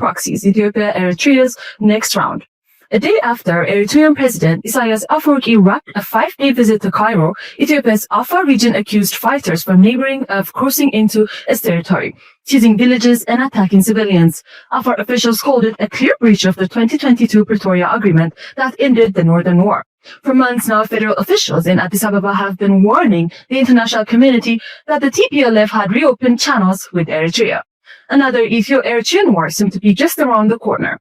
proxies, Ethiopia Eritrea's next round. A day after Eritrean President Isaias Afwerki wrapped a five-day visit to Cairo, Ethiopia's Afar region accused fighters from neighboring of crossing into its territory, seizing villages and attacking civilians. Afar officials called it a clear breach of the twenty twenty-two Pretoria Agreement that ended the Northern War. For months now, federal officials in Addis Ababa have been warning the international community that the T P L F had reopened channels with Eritrea. Another Ethio-Eritrean war seemed to be just around the corner.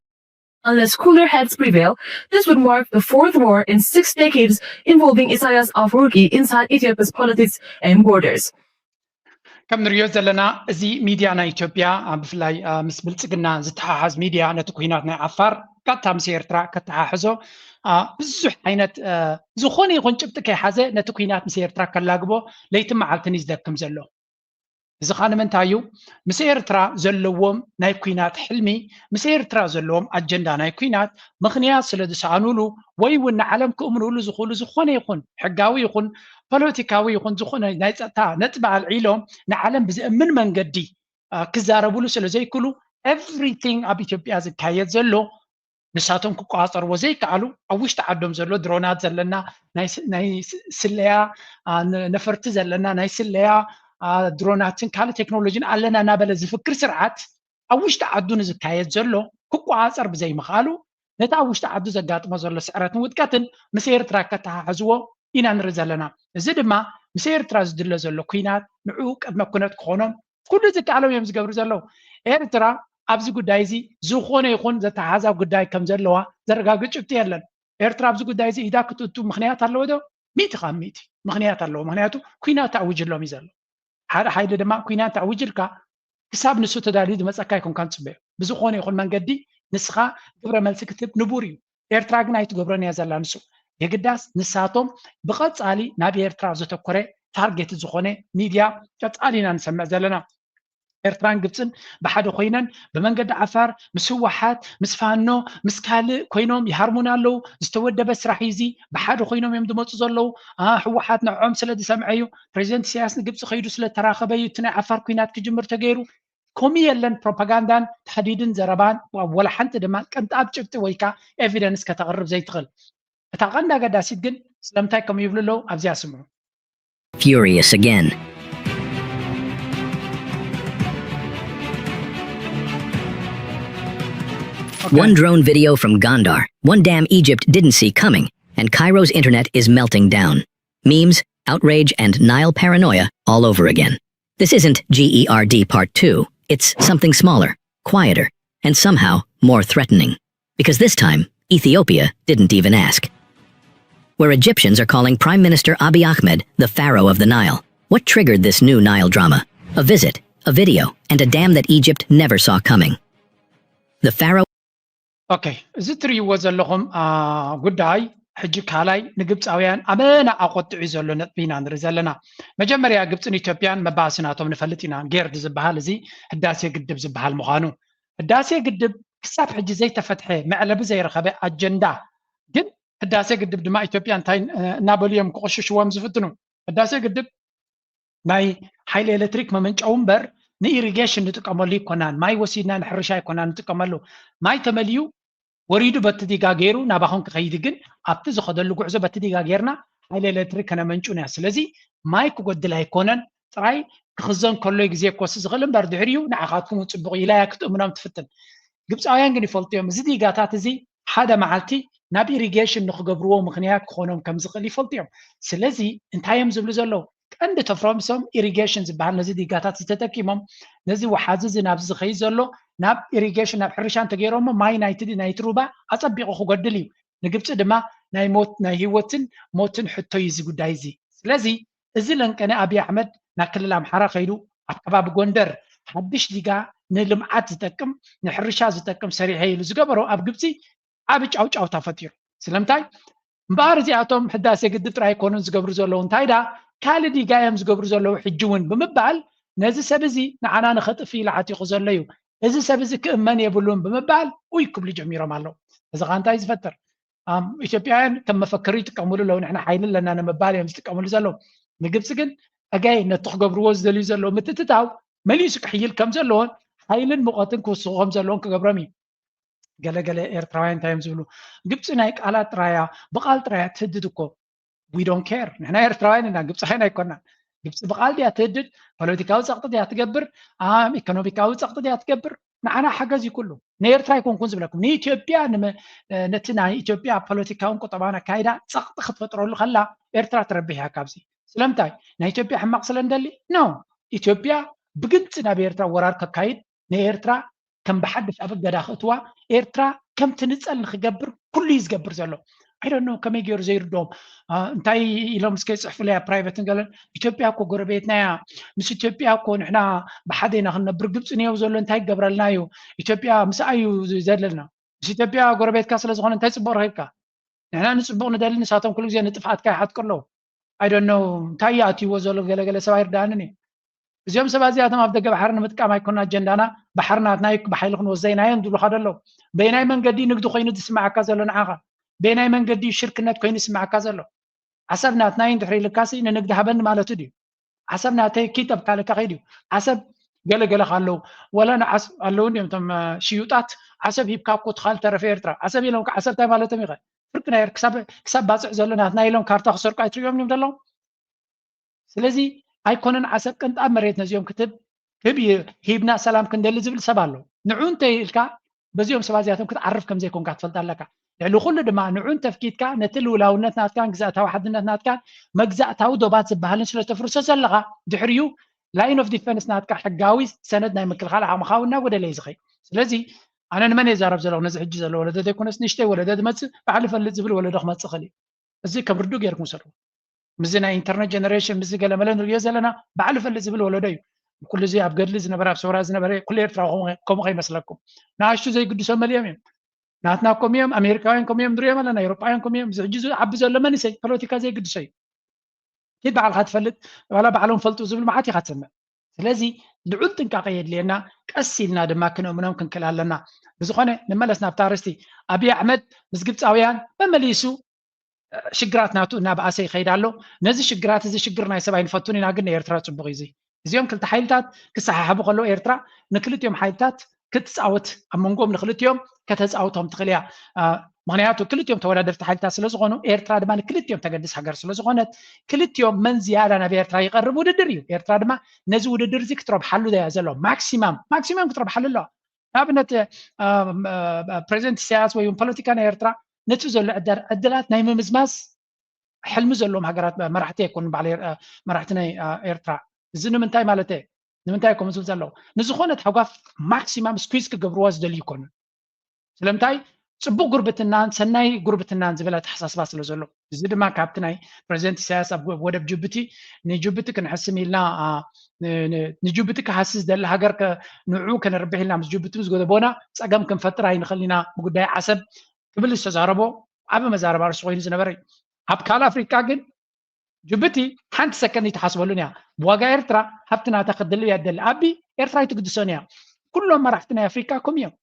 Unless cooler heads prevail, this would mark the fourth war in six decades involving Isaias Afwerki inside Ethiopia's politics and borders. ከም ንሪኦ ዘለና፣ እዚ ሚድያ ናይ ኢትዮጵያ፣ አ፣ ብፍላይ፣ አ፣ ምስ ብልጽግና ዝተሓሓዝ ሚድያ ነቲ ኩናት ናይ ዓፋር ቀጥታ ምስ ኤርትራ ከተሓሕዞ፣ አ፣ ብዙሕ ዓይነት፣ አ፣ ዝኾነ ይኹን ጭብጢ ከይሓዘ ነቲ ኩናት ምስ ኤርትራ ከላግቦ ለይትን መዓልትን እዩ ዝደክም ዘሎ። እዚ ኸኣ ንምንታይ እዩ? ምስ ኤርትራ ዘለዎም ናይ ኩናት ሕልሚ፣ ምስ ኤርትራ ዘለዎም ኣጀንዳ ናይ ኩናት ምኽንያት ስለ ዝሰኣኑሉ፣ ወይ እውን ንዓለም ክእምኑሉ ዝኽእሉ ዝኾነ ይኹን ሕጋዊ ይኹን ፖለቲካዊ ይኹን ዝኾነ ናይ ጸጥታ ነጥቢ ኣልዒሎም ንዓለም ብዘእምን መንገዲ፣ አ፣ ክዛረብሉ ስለ ዘይክእሉ፣ everything ኣብ ኢትዮጵያ ዝካየድ ዘሎ ንሳቶም ክቆጻጸርዎ ዘይከኣሉ ኣብ ውሽጢ ዓዶም ዘሎ ድሮናት ዘለና ናይ ስ-፣ ናይ ስ-፣ ስለያ፣ አ፣ ነ-፣ ነፈርቲ ዘለና ናይ ስለያ፣ አ፣ ድሮናትን ካልእ ቴክኖሎጂን ኣለና እናበለ ዝፍክር ስርዓት ኣብ ውሽጢ ዓዱ ንዝካየድ ዘሎ ክቆጻጸር ብዘይምኽኣሉ፣ ነቲ ኣብ ውሽጢ ዓዱ ዘጋጥሞ ዘሎ ስዕረትን ውድቀትን ምስ ኤርትራ ከተሓሕዝዎ ኢና ንርኢ ዘለና። እዚ ድማ ምስ ኤርትራ ዝድለ ዘሎ ኩናት ንዕኡ ቅድመ ኩነት ክኾኖም ኩሉ ዝከኣሎም እዮም ዝገብሩ ዘለዉ። ኤርትራ ኣብዚ ጉዳይ እዚ ዝኾነ ይኹን ዘተሓዛ ጉዳይ ከም ዘለዋ ዘረጋግጽ ጭብጢ የለን። ኤርትራ ኣብዚ ጉዳይ እዚ ኢዳ ክትእቱ ምኽንያት ኣለዎ ዶ? ሚእቲ ካብ ሚእቲ ምኽንያት ኣለዎ። ምኽንያቱ ኩናት ተኣዊጅሎም እዩ ዘሎ። ሓደ ሓይሊ ድማ ኩናት ተኣዊጅልካ ክሳብ ንሱ ተዳልዩ ዝመጸካ ኣይኮንካን ትጽበዮ። ብዝኾነ ይኹን መንገዲ ንስኻ ግብረ መልሲ ክትህብ ንቡር እዩ። ኤርትራ ግን ኣይትገብሮን እያ ዘላ ንሱ። የግዳስ ንሳቶም ብቐጻሊ ናብ ኤርትራ ዘተኮረ ታርጌት ዝኾነ ሚድያ ቀጻሊ ኢና ንሰምዕ ዘለና። ኤርትራን ግብጽን ብሓደ ኮይነን ብመንገዲ ዓፋር ምስ ህወሓት፣ ምስ ፋኖ፣ ምስ ካልእ ኮይኖም ይሃርሙና ኣለዉ። ዝተወደበ ስራሕ እዩ እዚ። ብሓደ ኮይኖም እዮም ዝመጹ ዘለዉ። አ፣ ህወሓት ንዕኦም ስለ ዝሰምዐ እዩ። ፕሬዚደንት ኢሳያስ ንግብጺ ከይዱ ስለ ተራኸበ እዩ እቲ ናይ ዓፋር ኩናት ክጅምር ተገይሩ። ከምኡ የለን ፕሮፓጋንዳን ታህዲድን ዘረባን ወላ ሓንቲ ድማ ቅንጣብ ጭብጢ ወይ ከኣ ኤቪደንስ ከተቕርብ ዘይትኽእል። እታ ቀንዲ ኣገዳሲት ግን ስለምንታይ ከምኡ ይብሉ ኣለዉ ኣብዚኣ ስምዑ። Furious again. One drone video from Gondar, one dam Egypt didn't see coming, and Cairo's internet is melting down. Memes, outrage, and Nile paranoia all over again. This isn't G E R D Part two. It's something smaller, quieter, and somehow more threatening. Because this time, Ethiopia didn't even ask. Where Egyptians are calling Prime Minister Abiy Ahmed the Pharaoh of the Nile. What triggered this new Nile drama? A visit, a video, and a dam that Egypt never saw coming. The Pharaoh ኦኬ፣ እዚ ትርእይዎ ዘለኹም፣ አ፣ ጉዳይ ሕጂ ካልኣይ ንግብፃውያን ኣመና ኣቆጢዑ ዘሎ ነጥቢ ኢና ንርኢ ዘለና። መጀመርያ ግብፅን ኢትዮጵያን መባእሲ ናቶም ንፈልጥ ኢና። ጌርድ ዝበሃል እዚ ህዳሴ ግድብ ዝበሃል ምዃኑ። ህዳሴ ግድብ ክሳብ ሕጂ ዘይተፈትሐ መዕለቢ ዘይረኸበ ኣጀንዳ፣ ግን ህዳሴ ግድብ ድማ ኢትዮጵያ እንታይ፣ እ፣ እናበሉ እዮም ክቕሽሽዎም ዝፍትኑ። ህዳሴ ግድብ ናይ ሓይሊ ኤሌክትሪክ መመንጨዊ እምበር ንኢሪጌሽን ንጥቀመሉ ኣይኮናን። ማይ ወሲድና ንሕርሻ ኣይኮናን ንጥቀመሉ። ማይ ተመልዩ ወሪዱ በቲ ዲጋ ገይሩ ናባኹም ክኸይድ ግን ኣብቲ ዝኸደሉ ጉዕዞ በቲ ዲጋ ገይርና ሓይሊ ኤሌክትሪክ ከነመንጩ ኢና። ስለዚ ማይ ክጎድል ኣይኮነን፣ ጥራይ ክኽዘን ከሎ ግዜ ክወስድ ዝኽእል እምበር ድሕሪኡ ንዓኻትኩም ጽቡቕ ኢላ እያ ክትእምኖም ትፍትን። ግብፃውያን ግን ይፈልጡ እዮም። እዚ ዲጋታት እዚ ሓደ መዓልቲ ናብ ኢሪጌሽን ንክገብርዎ ምኽንያት ክኾኖም ከም ዝኽእል ይፈልጡ እዮም። ስለዚ እንታይ እዮም ዝብሉ ዘለዉ? ቀንዲ ተፍሮምሶም ኢሪጌሽን ዝበሃል ነዚ ዲጋታት ዝተጠቂሞም ነዚ ወሓዚ እዚ ናብዚ ዝኸይድ ዘሎ ናብ ኢሪጌሽን ናብ ሕርሻ እንተገይሮሞ ማይ ናይቲ ዲ-፣ ናይቲ ሩባ ኣጸቢቑ ክጎድል እዩ። ንግብፂ ድማ ናይ ሞት ናይ ህይወትን ሞትን ሕቶ እዩ እዚ ጉዳይ እዚ። ስለዚ እዚ ለንቀነ ኣብይ ኣሕመድ ናብ ክልል ኣምሓራ ከይዱ ኣብ ከባቢ ጎንደር ሓድሽ ዲጋ ንልምዓት ዝጠቅም ንሕርሻ ዝጠቅም ሰሪሐ ኢሉ ዝገበሮ ኣብ ግብፂ ዓቢ ጫውጫውታ ፈጢሩ። ስለምንታይ እምበኣር እዚኣቶም ህዳሴ ግድብ ጥራይ ኣይኮኑን ዝገብሩ ዘለዉ እንታይ ዳ ካልእ ዲጋ እዮም ዝገብሩ ዘለዉ ሕጂ እውን ብምባል ነዚ ሰብ እዚ ንዓና ንኸጥፍ ኢሉ ዓቲቑ ዘሎ እዩ። እዚ ሰብ እዚ ክእመን የብሉን ብምባል ኡይ ክብሉ ጀሚሮም ኣለዉ። እዚ ኸኣ እንታይ ዝፈጥር? ኣም፣ ኢትዮጵያውያን ከም መፈክሪ ይጥቀምሉ ኣለዉ። ንሕና ሓይሊ ኣለና ንምባል እዮም ዝጥቀምሉ ዘለዉ። ንግብፂ ግን ኣጋይ ነቲ ክገብርዎ ዝደልዩ ዘለዉ ምትእትታው መሊሱ ክሕይል ከም ዘለዎን ሓይልን ሙቐትን ክውስኹ ከም ዘለዎም ክገብሮም እዩ። ገለገለ ኤርትራውያን እንታይ እዮም ዝብሉ? ግብፂ ናይ ቃላት ጥራያ፣ ብቓል ጥራያ ትህድድ እኮ። We don't care። ንሕና ኤርትራውያን ኢና፣ ግብፃውያን ኣይኮናን። ግብፂ ብቓል ድያ ትህድድ? ፖለቲካዊ ፀቕጢ ድያ ትገብር? ኢኮኖሚካዊ ፀቕጢ ድያ ትገብር? ንዓና ሓገዝ እዩ ኩሉ። ንኤርትራ ኣይኮንኩን ዝብለኩም፣ ንኢትዮጵያ፣ ነቲ ናይ ኢትዮጵያ ፖለቲካውን ቁጠባን ኣካይዳ ፀቕጢ ክትፈጥረሉ ከላ ኤርትራ ትረብሕ እያ ካብዚ። ስለምንታይ? ናይ ኢትዮጵያ ሕማቕ ስለ እንደሊ? ኖ። ኢትዮጵያ ብግልፂ ናብ ኤርትራ ወራር ከካይድ፣ ንኤርትራ ከም ብሓድሽ ኣብ እገዳ ክእትዋ፣ ኤርትራ ከምቲ ንፀል ንክገብር ኩሉ እዩ ዝገብር ዘሎ። I don't know ከመይ ገይሩ ዘይርድኦም። እንታይ ኢሎም እስከ ይፅሕፉለያ ፕራይቨትን ገለን። ኢትዮጵያ እኮ ጎረቤትና እያ። ምስ ኢትዮጵያ እኮ ንሕና ብሓደ ኢና ክንነብር። ግብፂ ንየው ዘሎ እንታይ ይገብረልና እዩ? ኢትዮጵያ ምስኣ እዩ ዘለና። ምስ ኢትዮጵያ ጎረቤትካ ስለዝኾነ እንታይ ፅቡቕ ረኺብካ? ንሕና ንፅቡቕ ንደሊ፣ ንሳቶም ኩሉ ግዜ ንጥፍኣትካ ይሓትቁ ኣለዉ። I don't know እንታይ ይኣትይዎ ዘሎ ገለገለ ሰብ ኣይርድኣንን እዩ። እዚኦም ሰባት እዚኣቶም ኣብ ደገ ባሕሪ ንምጥቃም ኣይኮና ኣጀንዳና፣ ባሕሪ ናትና እዩ ብሓይሊ ክንወስዶ ኢና እዮም ዝብሉኻ ዘለዉ። በየናይ መንገዲ ንግዲ ኮይኑ ዝስምዓካ ዘሎ ንዓኻ? በየናይ መንገዲ ሽርክነት ኮይኑ ዝስምዓካ ዘሎ? ዓሰብ ናትና እዩ እንድሕር ኢልካሲ ንንግዲ ሃበኒ ማለቱ ድዩ? ዓሰብ ናተይ ኪድ ኣብ ካልካ ከይድ እዩ። ዓሰብ ገለገለ ኣለዉ፣ ወላ ንዓስ ኣለዉ እንዲዮም እቶም ሽዩጣት። ዓሰብ ሂብካ እኮ ትኻል ተረፈ ኤርትራ ዓሰብ ኢሎም። ዓሰብ እንታይ ማለቶም ይኸ ፍርቂ ናይ ክሳብ ባፅዕ ዘሎ ናትና ኢሎም ካርታ ክሰርቁ ኣይትርእዮም እዮም ዘለዉ። ስለዚ ኣይኮነን ዓሰብ ቅንጣብ መሬት ነዚኦም ክትብ ክብ ሂብና ሰላም ክንደሊ ዝብል ሰብ ኣሎ። ንዑ እንተ ኢልካ በዚኦም ሰባት እዚኣቶም ክትዓርፍ ከም ዘይኮንካ ትፈልጥ ኣለካ። ልዕሊ ኩሉ ድማ ንዑ እንተፍኪትካ ነቲ ልውላውነት ናትካን ግዛእታዊ ሓድነት ናትካን መግዛእታዊ ዶባት ዝበሃልን ስለተፍርሶ ዘለኻ ድሕሪኡ line of defence ናትካ ሕጋዊ ሰነድ ናይ ምክልኻል ዓቕምኻ እውን እናጎደለ እዩ ዝኸይድ። ስለዚ ኣነ ንመን እየ ዛረብ ዘለኹ? ነዚ ሕጂ ዘሎ ወለዶ ዘይኮነስ ንእሽተይ ወለዶ ዝመፅእ ባዕሉ ይፈልጥ ዝብል ወለዶ ክመፅእ ይኽእል እዩ። እዚ ከም ርዱእ ጌርኩም ውሰድዎ። ምስዚ ናይ ኢንተርኔት ጀነሬሽን ምስዚ ገለመለ ንሪኦ ዘለና ባዕሉ ይፈልጥ ዝብል ወለዶ እዩ። ኩሉ እዚ ኣብ ገድሊ ዝነበረ ኣብ ሰውራ ዝነበረ ኩሉ ኤርትራዊ ከምኡ ከይመስለኩም። ንኣሽቱ ዘይግድሶም መሊኦም እዮም። ናትና ከምኡ እዮም፣ ኣሜሪካውያን ከምኡ እዮም ንሪኦም ኣለና፣ ኤውሮጳውያን ከምኡ እዮም። እዚ ሕጂ ዝዓቢ ዘሎ መንእሰይ ፖለቲካ ዘይግድሶ እዩ። ኪድ ባዕልካ ትፈልጥ ዋላ ባዕሎም ፈልጡ ዝብል መዓት ኢኻ ትሰምዕ። ስለዚ ልዑል ጥንቃቐ የድልየና። ቀስ ኢልና ድማ ክነእምኖም ክንክእል ኣለና። ብዝኾነ ንመለስ ናብታ ኣርእስቲ። ኣብይ ኣሕመድ ምስ ግብፃውያን መመሊሱ ሽግራት ናቱ እናበኣሰ ይኸይድ ኣሎ። ነዚ ሽግራት እዚ ሽግር ናይ ሰብ ኣይንፈቱን ኢና፣ ግን ንኤርትራ ፅቡቕ እዩ እዚ። እዚኦም ክልተ ሓይልታት ክሰሓሓቡ ከለዉ ኤርትራ ንክልቲኦም ሓይልታት ክትፃወት ኣብ መንጎም ንክልቲኦም ከተፃውቶም ትኽእል እያ። ምክንያቱ ክልቲኦም ተወዳደርቲ ሓይልታት ስለዝኾኑ ኤርትራ ድማ ንክልቲኦም ተገድስ ሃገር ስለዝኾነት ክልቲኦም መን ዝያዳ ናብ ኤርትራ ይቐርብ ውድድር እዩ። ኤርትራ ድማ ነዚ ውድድር እዚ ክትረብሓሉ እያ ዘሎ። ማክሲማም ማክሲማም ክትረብሓሉ ኣለዋ። ንኣብነት ፕሬዚደንት ኢሳያስ ወይ ፖለቲካ ናይ ኤርትራ ነቲ ዘሎ ዕድላት ናይ ምምዝማዝ ሕልሚ ዘለዎም ሃገራት መራሕቲ ኣይኮኑን። ባዕለ መራሕቲ ናይ ኤርትራ እዚ ንምንታይ ማለት ንምንታይ ከምኡ ዝብል ዘለዉ ንዝኾነት ሃጓፍ ማክሲማም ስኩዝ ክገብርዋ ዝደልዩ ይኮኑን። ስለምንታይ? ፅቡቅ ጉርብትናን ሰናይ ጉርብትናን ዝብል ኣተሓሳስባ ስለ ዘሎ። እዚ ድማ ካብቲ ናይ ፕሬዚደንት ኢሳያስ ኣብ ወደብ ጅቡቲ ንጅቡቲ ክንሕስም ኢልና ንጅቡቲ ክሃስስ ዝደሊ ሃገር ንዑ ከነርብሕ ኢልና ምስ ጅቡቲ ምስ ጎደቦና ፀገም ክንፈጥር ኣይንኽእል ኢና ብጉዳይ ዓሰብ ክብል ዝተዛረቦ ዓቢ መዛረባ ርእሲ ኮይኑ ዝነበረ እዩ። ኣብ ካልእ ኣፍሪቃ ግን ጅቡቲ ሓንቲ ሰከንድ ይትሓስበሉን እያ። ብዋጋ ኤርትራ ሃብቲ ናታ ክትድልብ እያ ትደሊ። ኣቢ ኤርትራ ኣይትግድሶን እያ። ኩሎም መራሕቲ ናይ ኣፍሪቃ ከም እዮም።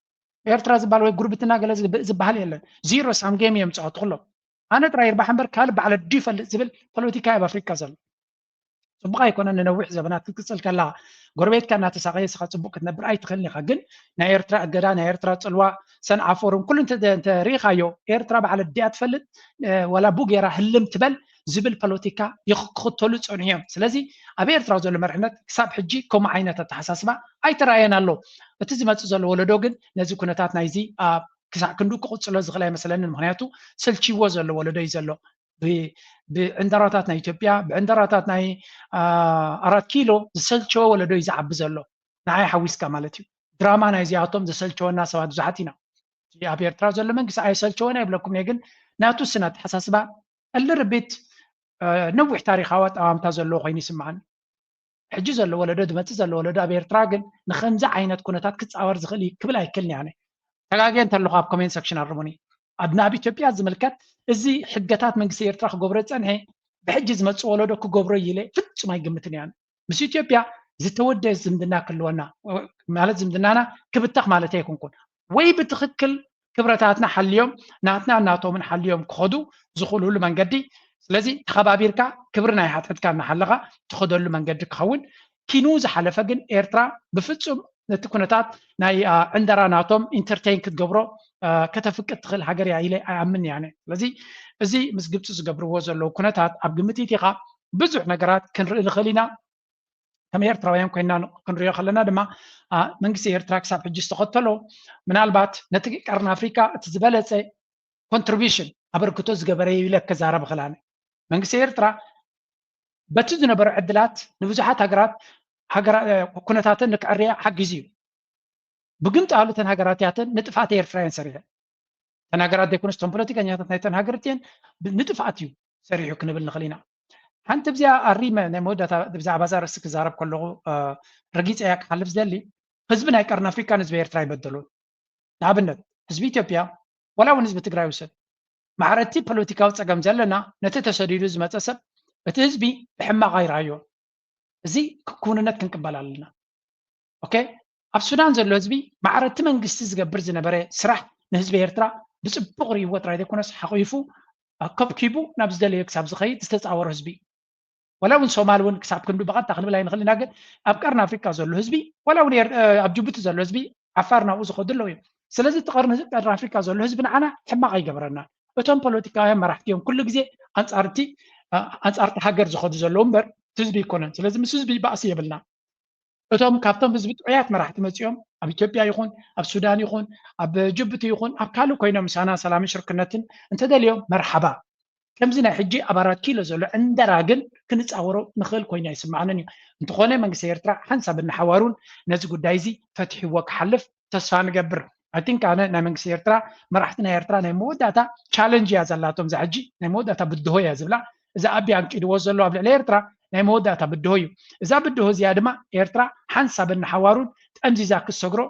ኤርትራ ዝበሃል ወይ ጉርብትና ገለ ዝበሃል የለን። ዚሮ ሳም ጌም እዮም ዝፃወቱ ኩሎም። ኣነ ጥራይ ይርባሕ እምበር ካልእ ባዕለ ድዩ ይፈልጥ ዝብል ፖለቲካ ኣብ ኣፍሪካ ዘሎ። ፅቡቅ ኣይኮነን። ንነዊሕ ዘበናት ክትቅፅል ከላ ጎረቤትካ እናተሳቀየ ስኻ ፅቡቅ ክትነብር ኣይትኽእልን ኢኻ። ግን ናይ ኤርትራ እገዳ፣ ናይ ኤርትራ ፅልዋ፣ ሰንዓ ፎርም ኩሉ እንተሪኢኻዮ ኤርትራ ባዕለ ድያ ትፈልጥ ወላ ቡ ጌራ ህልም ትበል ዝብል ፖለቲካ ክኽተሉ ዝፀንሑ እዮም። ስለዚ ኣብ ኤርትራ ዘሎ መርሕነት ክሳብ ሕጂ ከምኡ ዓይነት ኣተሓሳስባ ኣይተረኣየን ኣሎ። እቲ ዝመፅእ ዘሎ ወለዶ ግን ነዚ ኩነታት ናይዚ ክሳዕ ክንዱ ክቕፅሎ ዝኽእል ኣይመስለንን። ምክንያቱ ሰልችዎ ዘሎ ወለዶ እዩ ዘሎ። ብዕንደራታት ናይ ኢትዮጵያ፣ ብዕንደራታት ናይ ኣራት ኪሎ ዝሰልቸወ ወለዶ እዩ ዝዓቢ ዘሎ። ንዓይ ሓዊስካ ማለት እዩ። ድራማ ናይዚኣቶም ዘሰልቸወና ሰባት ብዙሓት ኢና። ኣብ ኤርትራ ዘሎ መንግስቲ ኣይሰልቸወን ኣይብለኩም እየ፣ ግን ናቱ ስነ ኣተሓሳስባ እልርቢት ነዊሕ ታሪኻዊ ኣጠማምታ ዘለዎ ኮይኑ ይስምዓኒ። ሕጂ ዘሎ ወለዶ ዝመፅእ ዘሎ ወለዶ ኣብ ኤርትራ ግን ንከምዚ ዓይነት ኩነታት ክፃወር ዝኽእል እዩ ክብል ኣይክእልን እየ። ኣነ ተጋግየ እንተለኹ ኣብ ኮሜንት ሰክሽን ኣርሙኒ። ኣብ ናብ ኢትዮጵያ ዝምልከት እዚ ሕገታት መንግስቲ ኤርትራ ክገብሮ ዝፀንሐ ብሕጂ ዝመፅእ ወለዶ ክገብሮ ኢለ ፍጹም ኣይግምትን እየ። ምስ ኢትዮጵያ ዝተወደየ ዝምድና ክህልወና ማለት ዝምድናና ክብተኽ ማለት ኣይኮንኩን ወይ ብትኽክል ክብረታትና ሓልዮም ናትና ናቶምን ሓልዮም ክኸዱ ዝኽእሉሉ መንገዲ። ስለዚ ተኸባቢርካ ክብሪ ናይ ሓትሕትካ እናሓለኻ ትኸደሉ መንገዲ ክኸውን ኪኑ ዝሓለፈ ግን ኤርትራ ብፍጹም ነቲ ኩነታት ናይ ዕንደራ ናቶም ኢንተርቴይን ክትገብሮ ከተፍቅድ ትኽእል ሃገር እያ ኢለ ኣይኣምን እያ። ስለዚ እዚ ምስ ግብፂ ዝገብርዎ ዘለዉ ኩነታት ኣብ ግምት ኢቲኻ ብዙሕ ነገራት ክንርኢ ንኽእል ኢና። ከም ኤርትራውያን ኮይና ክንሪኦ ከለና ድማ መንግስቲ ኤርትራ ክሳብ ሕጂ ዝተኸተሎ ምናልባት ነቲ ቀርኒ ኣፍሪካ እቲ ዝበለፀ ኮንትሪቢሽን ኣበርክቶ ዝገበረ ኢለ ክዛረብ ክላነ መንግስቲ ኤርትራ በቲ ዝነበረ ዕድላት ንብዙሓት ሃገራት ኩነታተን ንክዕርያ ሓጊዙ እዩ። ብግምጣሉ እተን ሃገራት እያተን ንጥፍኣት ኤርትራውያን ሰሪሐ እተን ሃገራት ዘይኮነስ እቶም ፖለቲከኛታት ናይተን ሃገርት እየን ንጥፍኣት እዩ ሰሪሑ ክንብል ንኽእል ኢና። ሓንቲ ብዚኣ ኣሪመ ናይ መወዳእታ ብዛዕባ እዛ ርእሲ ክዛረብ ከለኹ ረጊፀ እያ ክሓልፍ ዝደሊ ህዝቢ ናይ ቀርኒ ኣፍሪካ ንህዝቢ ኤርትራ ይበደሉ። ንኣብነት ህዝቢ ኢትዮጵያ ዋላ እውን ህዝቢ ትግራይ ውሰድ ማዕረቲ ፖለቲካዊ ፀገም ዘለና ነቲ ተሰዲዱ ዝመፀ ሰብ እቲ ህዝቢ ብሕማቕ ኣይረኣዮ። እዚ ክውንነት ክንቅበል ኣለና። ኦኬ ኣብ ሱዳን ዘሎ ህዝቢ ማዕረቲ መንግስቲ ዝገብር ዝነበረ ስራሕ ንህዝቢ ኤርትራ ብፅቡቕ ርእይዎ ጥራይ ዘይኮነስ ሓቂፉ ከብኪቡ ናብ ዝደለዮ ክሳብ ዝኸይድ ዝተፃወረ ህዝቢ ዋላ እውን ሶማል እውን ክሳብ ክንዱ ብቐጥታ ክንብል ኣይንኽእል ኢና። ግን ኣብ ቀርኒ ኣፍሪካ ዘሎ ህዝቢ ዋላ እውን ኣብ ጅቡቲ ዘሎ ህዝቢ ዓፋር ናብኡ ዝኸዱ ኣለዉ እዮም። ስለዚ እቲ ቀርኒ ኣፍሪካ ዘሎ ህዝቢ ንዓና ሕማቕ ኣይገበረና። እቶም ፖለቲካውያን መራሕቲ እዮም ኩሉ ግዜ ኣንፃርቲ ኣንፃርቲ ሃገር ዝኸዱ ዘለዉ እምበር ህዝቢ ይኮነን። ስለዚ ምስ ህዝቢ ባእሲ የብልና። እቶም ካብቶም ህዝቢ ጥዑያት መራሕቲ መፂኦም ኣብ ኢትዮጵያ ይኹን ኣብ ሱዳን ይኹን ኣብ ጅቡቲ ይኹን ኣብ ካልእ ኮይኖም ምሳና ሰላምን ሽርክነትን እንተደልዮም መርሓባ። ከምዚ ናይ ሕጂ ኣብ ኣራት ኪሎ ዘሎ ዕንደራ ግን ክንፃወሮ ንኽእል ኮይኑ ኣይስማዓንን እዩ። እንተኾነ መንግስቲ ኤርትራ ሓንሳብ እናሓዋሩን ነዚ ጉዳይ እዚ ፈትሕዎ ክሓልፍ ተስፋ ንገብር። ኣይ ቲንክ ኣነ ናይ መንግስቲ ኤርትራ መራሕቲ ናይ ኤርትራ ናይ መወዳእታ ቻለንጅ እያ ዘላቶም እዛ ሕጂ ናይ መወዳእታ ብድሆ እያ ዝብላ እዛ ኣቢ ኣንቂድዎ ዘሎ ኣብ ልዕሊ ኤርትራ ናይ መወዳእታ ብድሆ እዩ። እዛ ብድሆ እዚኣ ድማ ኤርትራ ሓንሳብ እናሓዋሩን ጠምዚዛ ክትሰግሮ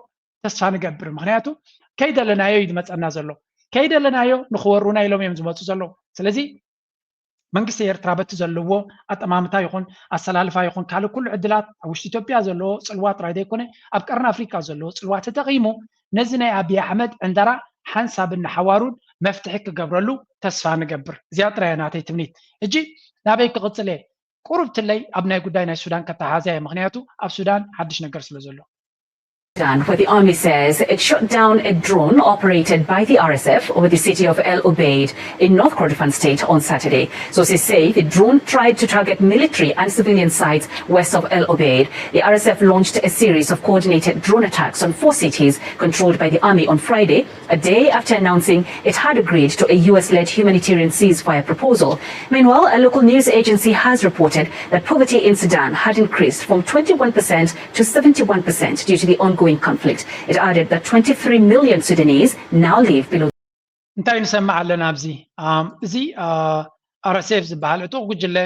ተስፋ ንገብር። ምክንያቱ ከይደለናዮ እዩ ዝመፀና ዘሎ። ከይደለናዮ ንክወሩና ኢሎም እዮም ዝመፁ ዘለዉ። ስለዚ መንግስቲ ኤርትራ በቲ ዘለዎ ኣጠማምታ ይኹን ኣሰላልፋ ይኹን ካልእ ኩሉ ዕድላት ኣብ ውሽጢ ኢትዮጵያ ዘለዎ ፅልዋ ጥራይ ዘይኮነ ኣብ ቀርኒ ኣፍሪካ ዘለዎ ፅልዋ ተጠቒሙ ነዚ ናይ ኣብይ ኣሕመድ ዕንደራ ሓንሳብን ንሓዋሩን መፍትሒ ክገብረሉ ተስፋ ንገብር። እዚኣ ጥራይ እያ ናተይ ትምኒት። ሕጂ ናበይ ክቕፅል እየ? ቁሩብ ትለይ ኣብ ናይ ጉዳይ ናይ ሱዳን ከተሓሓዛ እየ፣ ምኽንያቱ ኣብ ሱዳን ሓድሽ ነገር ስለ ዘሎ። Sudan, where the army says it shot down a drone operated by the R S F over the city of El Obeid in North Kordofan state on Saturday. Sources say the drone tried to target military and civilian sites west of El Obeid. The R S F launched a series of coordinated drone attacks on four cities controlled by the army on Friday, a day after announcing it had agreed to a U S-led humanitarian ceasefire proposal. Meanwhile, a local news agency has reported that poverty in Sudan had increased from twenty-one percent to seventy-one percent due to the ongoing conflict. It added that twenty-three million Sudanese now live below. እንታይ ንሰምዕ ኣለና ኣብዚ? እዚ ኣር ኤስ ኤፍ ዝበሃል ዕጡቕ ጉጅለ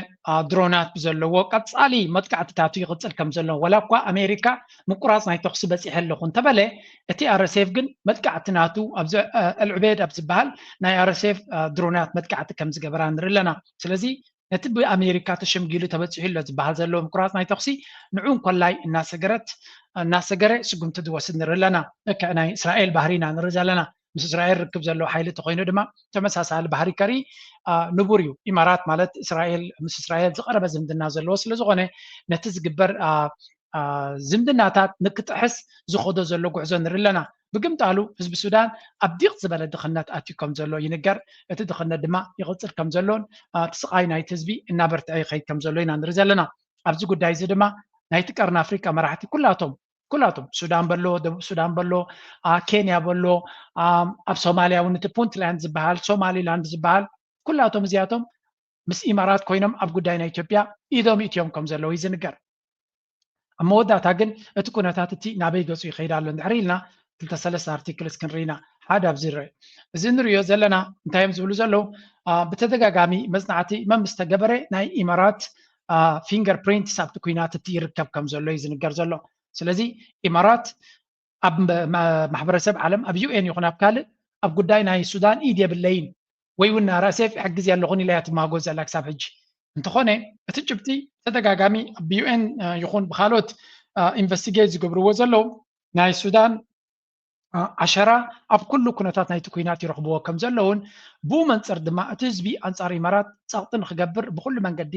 ድሮናት ብዘለዎ ቀፃሊ መጥቃዕትታቱ ይቕፅል ከም ዘሎ፣ ዋላ እኳ ኣሜሪካ ምቁራፅ ናይ ተኹሲ በፂሐ ኣለኹ እንተበለ፣ እቲ ኣር ኤስ ኤፍ ግን መጥቃዕቲ ናቱ ኣብዚ ኣልዑቤድ ኣብ ዝበሃል ናይ ኣር ኤስ ኤፍ ድሮናት መጥቃዕቲ ከም ዝገበራ ንርኢ ኣለና። ስለዚ ነቲ ብኣሜሪካ ተሸምጊሉ ተበፂሑ ኣሎ ዝበሃል ዘሎ ምቁራፅ ናይ ተኹሲ ንዑ እንኮላይ እናሰገረት እናሰገረ ስጉምቲ ዝወስድ ንርኢ ኣለና። ልክዕ ናይ እስራኤል ባህሪ ኢና ንርኢ ዘለና። ምስ እስራኤል ርክብ ዘለዎ ሓይሊ ተኮይኑ ድማ ተመሳሳሊ ባህሪ ከርኢ ንቡር እዩ። ኢማራት ማለት እስራኤል ምስ እስራኤል ዝቀረበ ዝምድና ዘለዎ ስለዝኮነ ነቲ ዝግበር ዝምድናታት ንክጥሕስ ዝኸዶ ዘሎ ጉዕዞ ንርኢ ኣለና። ብግምጣሉ ህዝቢ ሱዳን ኣብ ዲቕ ዝበለ ድኽነት ኣትዩ ከም ዘሎ ይንገር። እቲ ድኽነት ድማ ይቕፅል ከም ዘሎን እቲ ስቓይ ናይቲ ህዝቢ እናበርትዐ ይኸይድ ከም ዘሎ ኢና ንርኢ ዘለና። ኣብዚ ጉዳይ እዚ ድማ ናይቲ ቀርኒ ኣፍሪቃ መራሕቲ ኩላቶም ኩላቶም ሱዳን በሎ፣ ደቡብ ሱዳን በሎ፣ ኬንያ በሎ፣ ኣብ ሶማልያ እውን እቲ ፑንትላንድ ዝበሃል ሶማሊላንድ ዝበሃል ኩላቶም እዚኣቶም ምስ ኢማራት ኮይኖም ኣብ ጉዳይ ናይ ኢትዮጵያ ኢዶም ይእትዮም ከም ዘለዉ እዩ ዝንገር። ኣብ መወዳእታ ግን እቲ ኩነታት እቲ ናበይ ገፁ ይኸይድ ኣሎ እንድሕር ኢልና ክልተ ሰለስተ ኣርቲክልስ ክንርኢ ኢና። ሓደ ኣብዚ ይረአ። እዚ እንሪኦ ዘለና እንታይ እዮም ዝብሉ ዘለዉ? ብተደጋጋሚ መፅናዕቲ መምስ ተገበረ ናይ ኢማራት ፊንገር ፕሪንትስ ኣብቲ ኩናት እቲ ይርከብ ከም ዘሎ እዩ ዝንገር ዘሎ። ስለዚ ኢማራት ኣብ ማሕበረሰብ ዓለም ኣብ ዩ ኤን ይኹን ኣብ ካልእ ኣብ ጉዳይ ናይ ሱዳን ኢድ የብለይን ወይ እውን ኣር ኤስ ኤፍ ይሕግዝ ኣለኹን ኢላ እያ ትማጎ ዘላ ክሳብ ሕጂ። እንተኾነ እቲ ጭብጢ ተደጋጋሚ ብዩ ኤን ይኹን ብካልኦት ኢንቨስቲጌት ዝገብርዎ ዘለዉ ናይ ሱዳን ዓሸራ ኣብ ኩሉ ኩነታት ናይቲ ኩናት ይረኽብዎ ከም ዘለውን ብኡ መንፅር ድማ እቲ ህዝቢ ኣንፃር ኢማራት ፀቕጢ ንክገብር ብኩሉ መንገዲ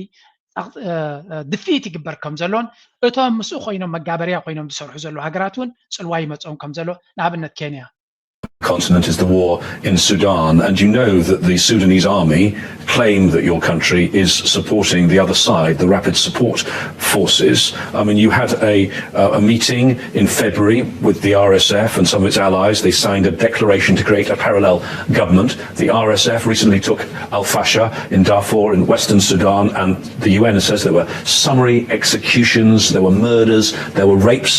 ድፊት ይግበር ከም ዘሎን እቶም ምስኡ ኮይኖም መጋበርያ ኮይኖም ዝሰርሑ ዘለዉ ሃገራት እውን ጽልዋ ይመጾም ከም ዘሎ ንኣብነት ኬንያ continent is the war in Sudan, and you know that the Sudanese army claim that your country is supporting the other side, the Rapid Support Forces. I mean, you had a, a meeting in February with the R S F and some of its allies. They signed a declaration to create a parallel government. The R S F recently took Al Fasher in Darfur in western Sudan, and the U N says there were summary executions, there were murders, there were rapes.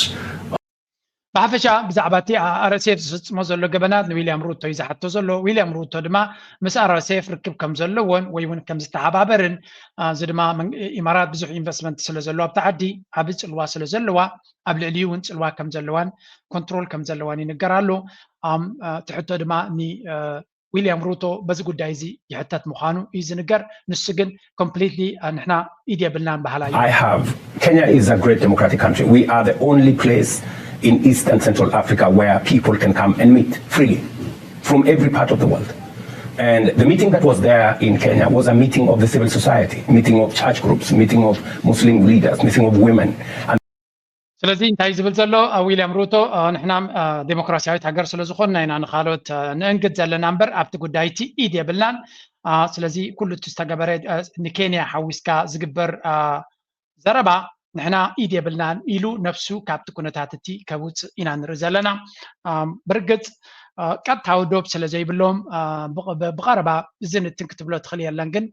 ብሓፈሻ ብዛዕባ እቲ ኣርኤስኤፍ ዝፍጽሞ ዘሎ ገበናት ንዊልያም ሩቶ እዩ ዝሓቶ ዘሎ። ዊልያም ሩቶ ድማ ምስ ኣርኤስኤፍ ርክብ ከም ዘለዎን ወይ እውን ከም ዝተሓባበርን፣ እዚ ድማ ኢማራት ብዙሕ ኢንቨስትመንት ስለ ዘለዎ ኣብቲ ዓዲ ዓቢ ጽልዋ ስለ ዘለዋ ኣብ ልዕሊኡ እውን ጽልዋ ከም ዘለዋን ኮንትሮል ከም ዘለዋን ይንገር ኣሎ። እቲ ሕቶ ድማ ዊልያም ሩቶ በዚ ጉዳይ እዚ ይሕተት ምዃኑ እዩ ዝንገር። ንሱ ግን ኮምፕሊትሊ ንሕና ኢድ የብልናን በሃላይ እዩ። I have. Kenya is a great democratic country. We are the only place in East and Central Africa where people can come and meet freely from every part of the world. And the meeting that was there in Kenya was a meeting of the civil society, meeting of church groups, meeting of Muslim leaders, meeting of women. And ስለዚ እንታይ ዝብል ዘሎ ዊልያም ሩቶ፣ ንሕና ዴሞክራሲያዊት ሃገር ስለ ዝኾንና ኢና ንኻልኦት ንእንግድ ዘለና እምበር ኣብቲ ጉዳይ እቲ ኢድ የብልናን። ስለዚ ኩሉ እቲ ዝተገበረ ንኬንያ ሓዊስካ ዝግበር ዘረባ ንሕና ኢድ የብልናን ኢሉ ነፍሱ ካብቲ ኩነታት እቲ ከውፅእ ኢና ንርኢ ዘለና። ብርግፅ ቀጥታዊ ዶብ ስለ ዘይብሎም ብቐረባ እዚ ንትን ክትብሎ ትኽእል የለን። ግን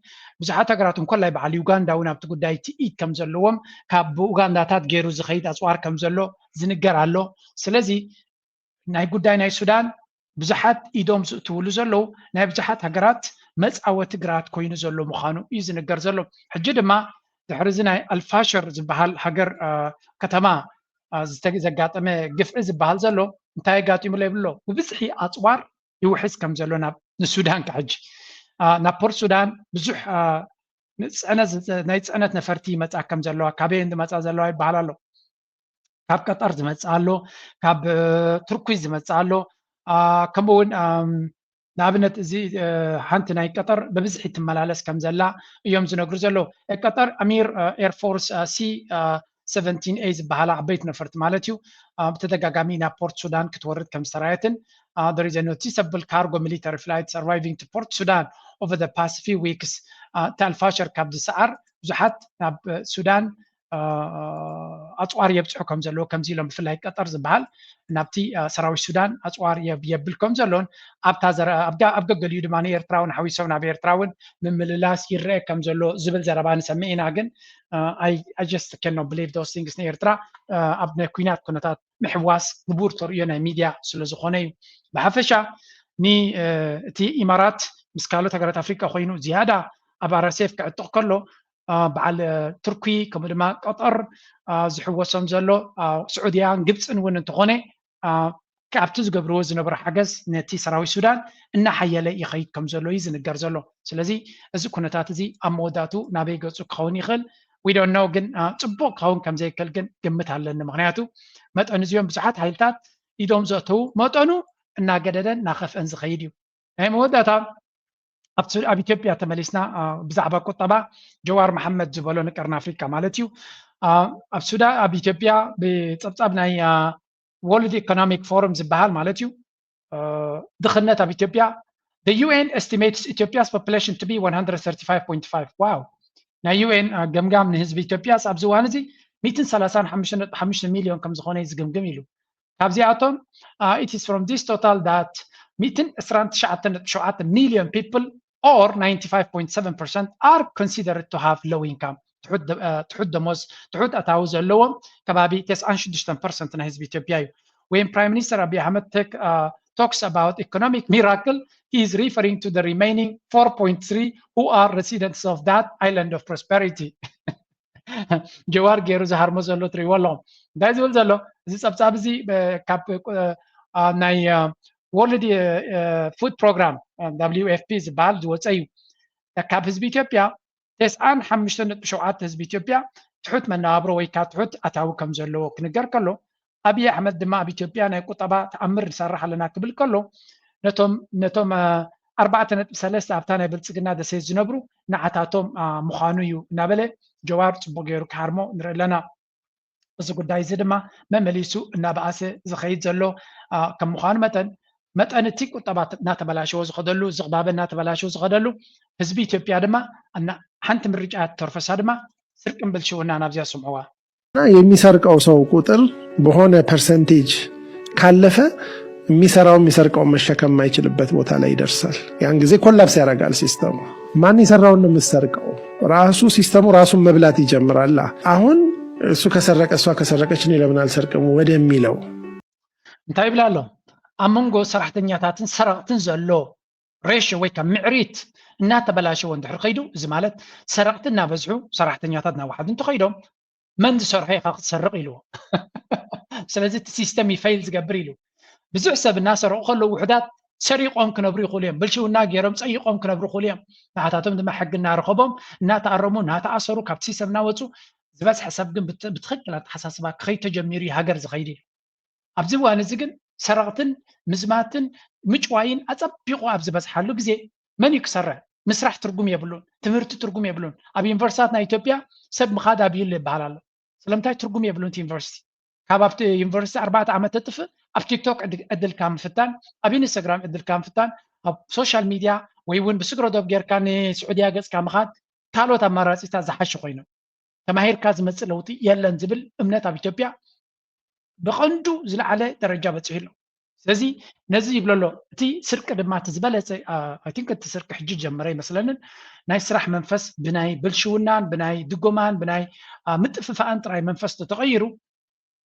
ብዙሓት ሃገራት እንኮላይ በዓል ዩጋንዳ እውን ኣብቲ ጉዳይ እቲ ኢድ ከም ዘለዎም ካብ ብኡጋንዳታት ገይሩ ዝኸይድ ኣፅዋር ከም ዘሎ ዝንገር ኣሎ። ስለዚ ናይ ጉዳይ ናይ ሱዳን ብዙሓት ኢዶም ዝእትውሉ ዘለዉ ናይ ብዙሓት ሃገራት መፃወቲ ግራት ኮይኑ ዘሎ ምዃኑ እዩ ዝንገር ዘሎ። ሕጂ ድማ ድሕሪ እዚ ናይ ኣልፋሽር ዝበሃል ሃገር ከተማ ዘጋጠመ ግፍዒ ዝበሃል ዘሎ እንታይ ኣጋጢሙ ይብሎ ብብዝሒ ኣፅዋር ይውሕዝ ከም ዘሎ ናብ ንሱዳን ክሕጂ ናብ ፖርት ሱዳን ብዙሕ ናይ ፅዕነት ነፈርቲ ይመፃ ከም ዘለዋ ካበየን ዝመፃ ዘለዋ ይበሃል ኣሎ። ካብ ቀጠር ዝመፅእ ኣሎ፣ ካብ ቱርኪ ዝመፅእ ኣሎ። ከምኡ እውን ንኣብነት እዚ ሓንቲ ናይ ቀጠር ብብዝሒ ትመላለስ ከም ዘላ እዮም ዝነግሩ ዘለዉ። ቀጠር ኣሚር ኤርፎርስ ሲ ሰቨንቲን ኤ ዝበሃላ ዓበይቲ ነፈርቲ ማለት እዩ ብተደጋጋሚ ናብ ፖርት ሱዳን ክትወርድ ከም ዝተራየትን there is a noticeable cargo military flights arriving to Port Sudan over the past few weeks እቲ ኣልፋሸር ካብ ዝሰዓር ብዙሓት ናብ ሱዳን ኣፅዋር የብፅሑ ከም ዘለዉ ከምዚ ኢሎም ብፍላይ ቀጠር ዝበሃል ናብቲ ሰራዊት ሱዳን ኣፅዋር የብል ከም ዘሎን ኣብ ገገሊኡ ድማ ንኤርትራ እውን ሓዊሶም ናብ ኤርትራ እውን ምምልላስ ይረአ ከም ዘሎ ዝብል ዘረባ ንሰምዕ ኢና። ግን I just cannot believe those things ንኤርትራ ኣብ ናይ ኩናት ኩነታት ምሕዋስ ንቡር ተርእዮ ናይ ሚድያ ስለ ዝኾነ እዩ። ብሓፈሻ እቲ ኢማራት ምስ ካልኦት ሃገራት ኣፍሪቃ ኮይኑ ዝያዳ ኣብ ኣርኤስኤፍ ክዕጥቕ ከሎ በዓል ቱርኪ ከምኡ ድማ ቀጠር ዝሕወሶም ዘሎ ስዑድያን ግብፅን እውን እንተኾነ ካብቲ ዝገብርዎ ዝነበሩ ሓገዝ ነቲ ሰራዊት ሱዳን እናሓየለ ይኸይድ ከም ዘሎ እዩ ዝንገር ዘሎ። ስለዚ እዚ ኩነታት እዚ ኣብ መወዳእቱ ናበይ ገፁ ክኸውን ይኽእል we don't know ግን ፅቡቕ ክኸውን ከም ዘይክእል ግን ግምት ኣለኒ። ምክንያቱ መጠን እዚኦም ብዙሓት ሓይልታት ኢዶም ዘእተዉ መጠኑ እናገደደን እናኸፍአን ዝኸይድ እዩ። ናይ መወዳእታ ኣብ ኢትዮጵያ ተመሊስና ብዛዕባ ቁጠባ ጀዋር መሓመድ ዝበሎ ንቀርኒ ኣፍሪካ ማለት እዩ ኣብ ሱዳን ኣብ ኢትዮጵያ ብፀብፃብ ናይ World Economic Forum ዝበሃል ማለት እዩ ድኽነት ኣብ ኢትዮጵያ the U N estimates Ethiopia's population to be one hundred thirty-five point five wow ናይ U N ገምጋም ንህዝቢ ኢትዮጵያስ ኣብዚ እዋን እዚ ሚእትን ሰላሳን ሓሙሽተ ሚልዮን ከም ዝኾነ ዝግምግም ኢሉ ካብዚኣቶም it is from this total that ሚእትን ዕስራን ትሽዓተን ነጥቢ ሸውዓተ ሚልዮን people or ninety-five point seven percent are considered to have low income ትሑት ደሞዝ ትሑት ኣታዊ ዘለዎም ከባቢ ተስዓን ሽዱሽተን ፐርሰንት ናይ ህዝቢ ኢትዮጵያ እዩ። When Prime Minister Abiy Ahmed talks about economic miracle he is referring to the remaining four point three who are residents of that island of prosperity. ጀዋር ገይሩ ዝሃርሞ ዘሎ ትሪእዎ ኣለኹም እንታይ ዝብል ዘሎ እዚ ፀብፃብ እዚ ካብ ናይ World Food Program W F P ዝበሃል ዝወፀ እዩ። ካብ ህዝቢ ኢትዮጵያ ተስዓን ሓሙሽተን ነጥቢ ሸውዓተ ህዝቢ ኢትዮጵያ ትሑት መነባብሮ ወይ ከዓ ትሑት ኣታዊ ከም ዘለዎ ክንገር ከሎ ኣብይ ኣሕመድ ድማ ኣብ ኢትዮጵያ ናይ ቁጠባ ተኣምር ንሰርሕ ኣለና ክብል ከሎ ነቶም ነቶም ኣርባዕተ ነጥቢ ሰለስተ ኣብታ ናይ ብልጽግና ደሴት ዝነብሩ ንዓታቶም ምዃኑ እዩ እናበለ ጀዋር ጽቡቕ ገይሩ ክሃርሞ ንርኢ ኣለና። እዚ ጉዳይ እዚ ድማ መመሊሱ እናበኣሰ ዝኸይድ ዘሎ ከም ምዃኑ መጠን መጠን እቲ ቁጠባ እናተበላሸወ ዝኸደሉ፣ ዝቕባበ እናተበላሸወ ዝኸደሉ፣ ህዝቢ ኢትዮጵያ ድማ ሓንቲ ምርጫ እያ ትተርፈሳ ድማ ስርቅን ብልሽውና ናብዚያ ስምዕዋ። የሚሰርቀው ሰው ቁጥር በሆነ ፐርሰንቴጅ ካለፈ የሚሰራው የሚሰርቀው መሸከም የማይችልበት ቦታ ላይ ይደርሳል። ያን ጊዜ ኮላፕስ ያደርጋል ሲስተሙ። ማን የሰራውን ነው የምትሰርቀው? ራሱ ሲስተሙ ራሱን መብላት ይጀምራል። አሁን እሱ ከሰረቀ እሷ ከሰረቀች እኔ ለምን አልሰርቅም ወደሚለው እንታይ ይብላ ኣሎ? ኣብ መንጎ ሰራሕተኛታትን ሰረቕትን ዘሎ ሬሽዮ ወይ ካብ ምዕሪት እናተበላሸወ እንድሕር ከይዱ፣ እዚ ማለት ሰረቕቲ እናበዝሑ ሰራሕተኛታት እናወሓዱ እንተኸይዶም መን ዝሰርሖ ኢኻ ክትሰርቕ ኢልዎ። ስለዚ እቲ ሲስተም እዩ ፌል ዝገብር ኢሉ። ብዙሕ ሰብ እናሰረቑ ከለዉ ውሑዳት ሰሪቖም ክነብሩ ይኽእሉ እዮም። ብልሽውና ገይሮም ጸይቖም ክነብሩ ይኽእሉ እዮም። ንዓታቶም ድማ ሕጊ እናረኸቦም እናተኣረሙ እናተኣሰሩ ካብቲ ሲስተም እናወፁ ዝበዝሐ ሰብ ግን ብትኽክል ኣተሓሳስባ ክኸይድ ተጀሚሩ እዩ ሃገር ዝኸይድ ኢሉ። ኣብዚ እዋን እዚ ግን ሰረቕትን ምዝማትን ምጭዋይን ኣጸቢቑ ኣብ ዝበዝሓሉ ግዜ መን እዩ ክሰርሕ? ምስራሕ ትርጉም የብሉን። ትምህርቲ ትርጉም የብሉን። ኣብ ዩኒቨርሲታት ናይ ኢትዮጵያ ሰብ ምኻድ ኣብዩሉ ይበሃል ኣሎ። ስለምንታይ ትርጉም የብሉን እቲ ዩኒቨርሲቲ? ካብ ኣብቲ ዩኒቨርሲቲ ኣርባዕተ ዓመት ተጥፍእ ኣብ ቲክቶክ ዕድልካ ምፍታን፣ ኣብ ኢንስታግራም ዕድልካ ምፍታን፣ ኣብ ሶሻል ሚድያ ወይ እውን ብስግረ ዶብ ጌርካ ንስዑድያ ገጽካ ምኻድ ካልኦት ኣማራፂታት ዝሓሹ ኮይኖም። ተማሂርካ ዝመፅእ ለውጢ የለን ዝብል እምነት ኣብ ኢትዮጵያ ብቐንዱ ዝለዓለ ደረጃ በፂሑ ኣሎ። ስለዚ ነዚ ይብሎ ኣሎ። እቲ ስርቂ ድማ እቲ ዝበለፀ ቲንክ እቲ ስርቂ ሕጂ ጀመረ ይመስለንን ናይ ስራሕ መንፈስ ብናይ ብልሽውናን ብናይ ድጎማን ብናይ ምጥፍፋእን ጥራይ መንፈስ ተተቐይሩ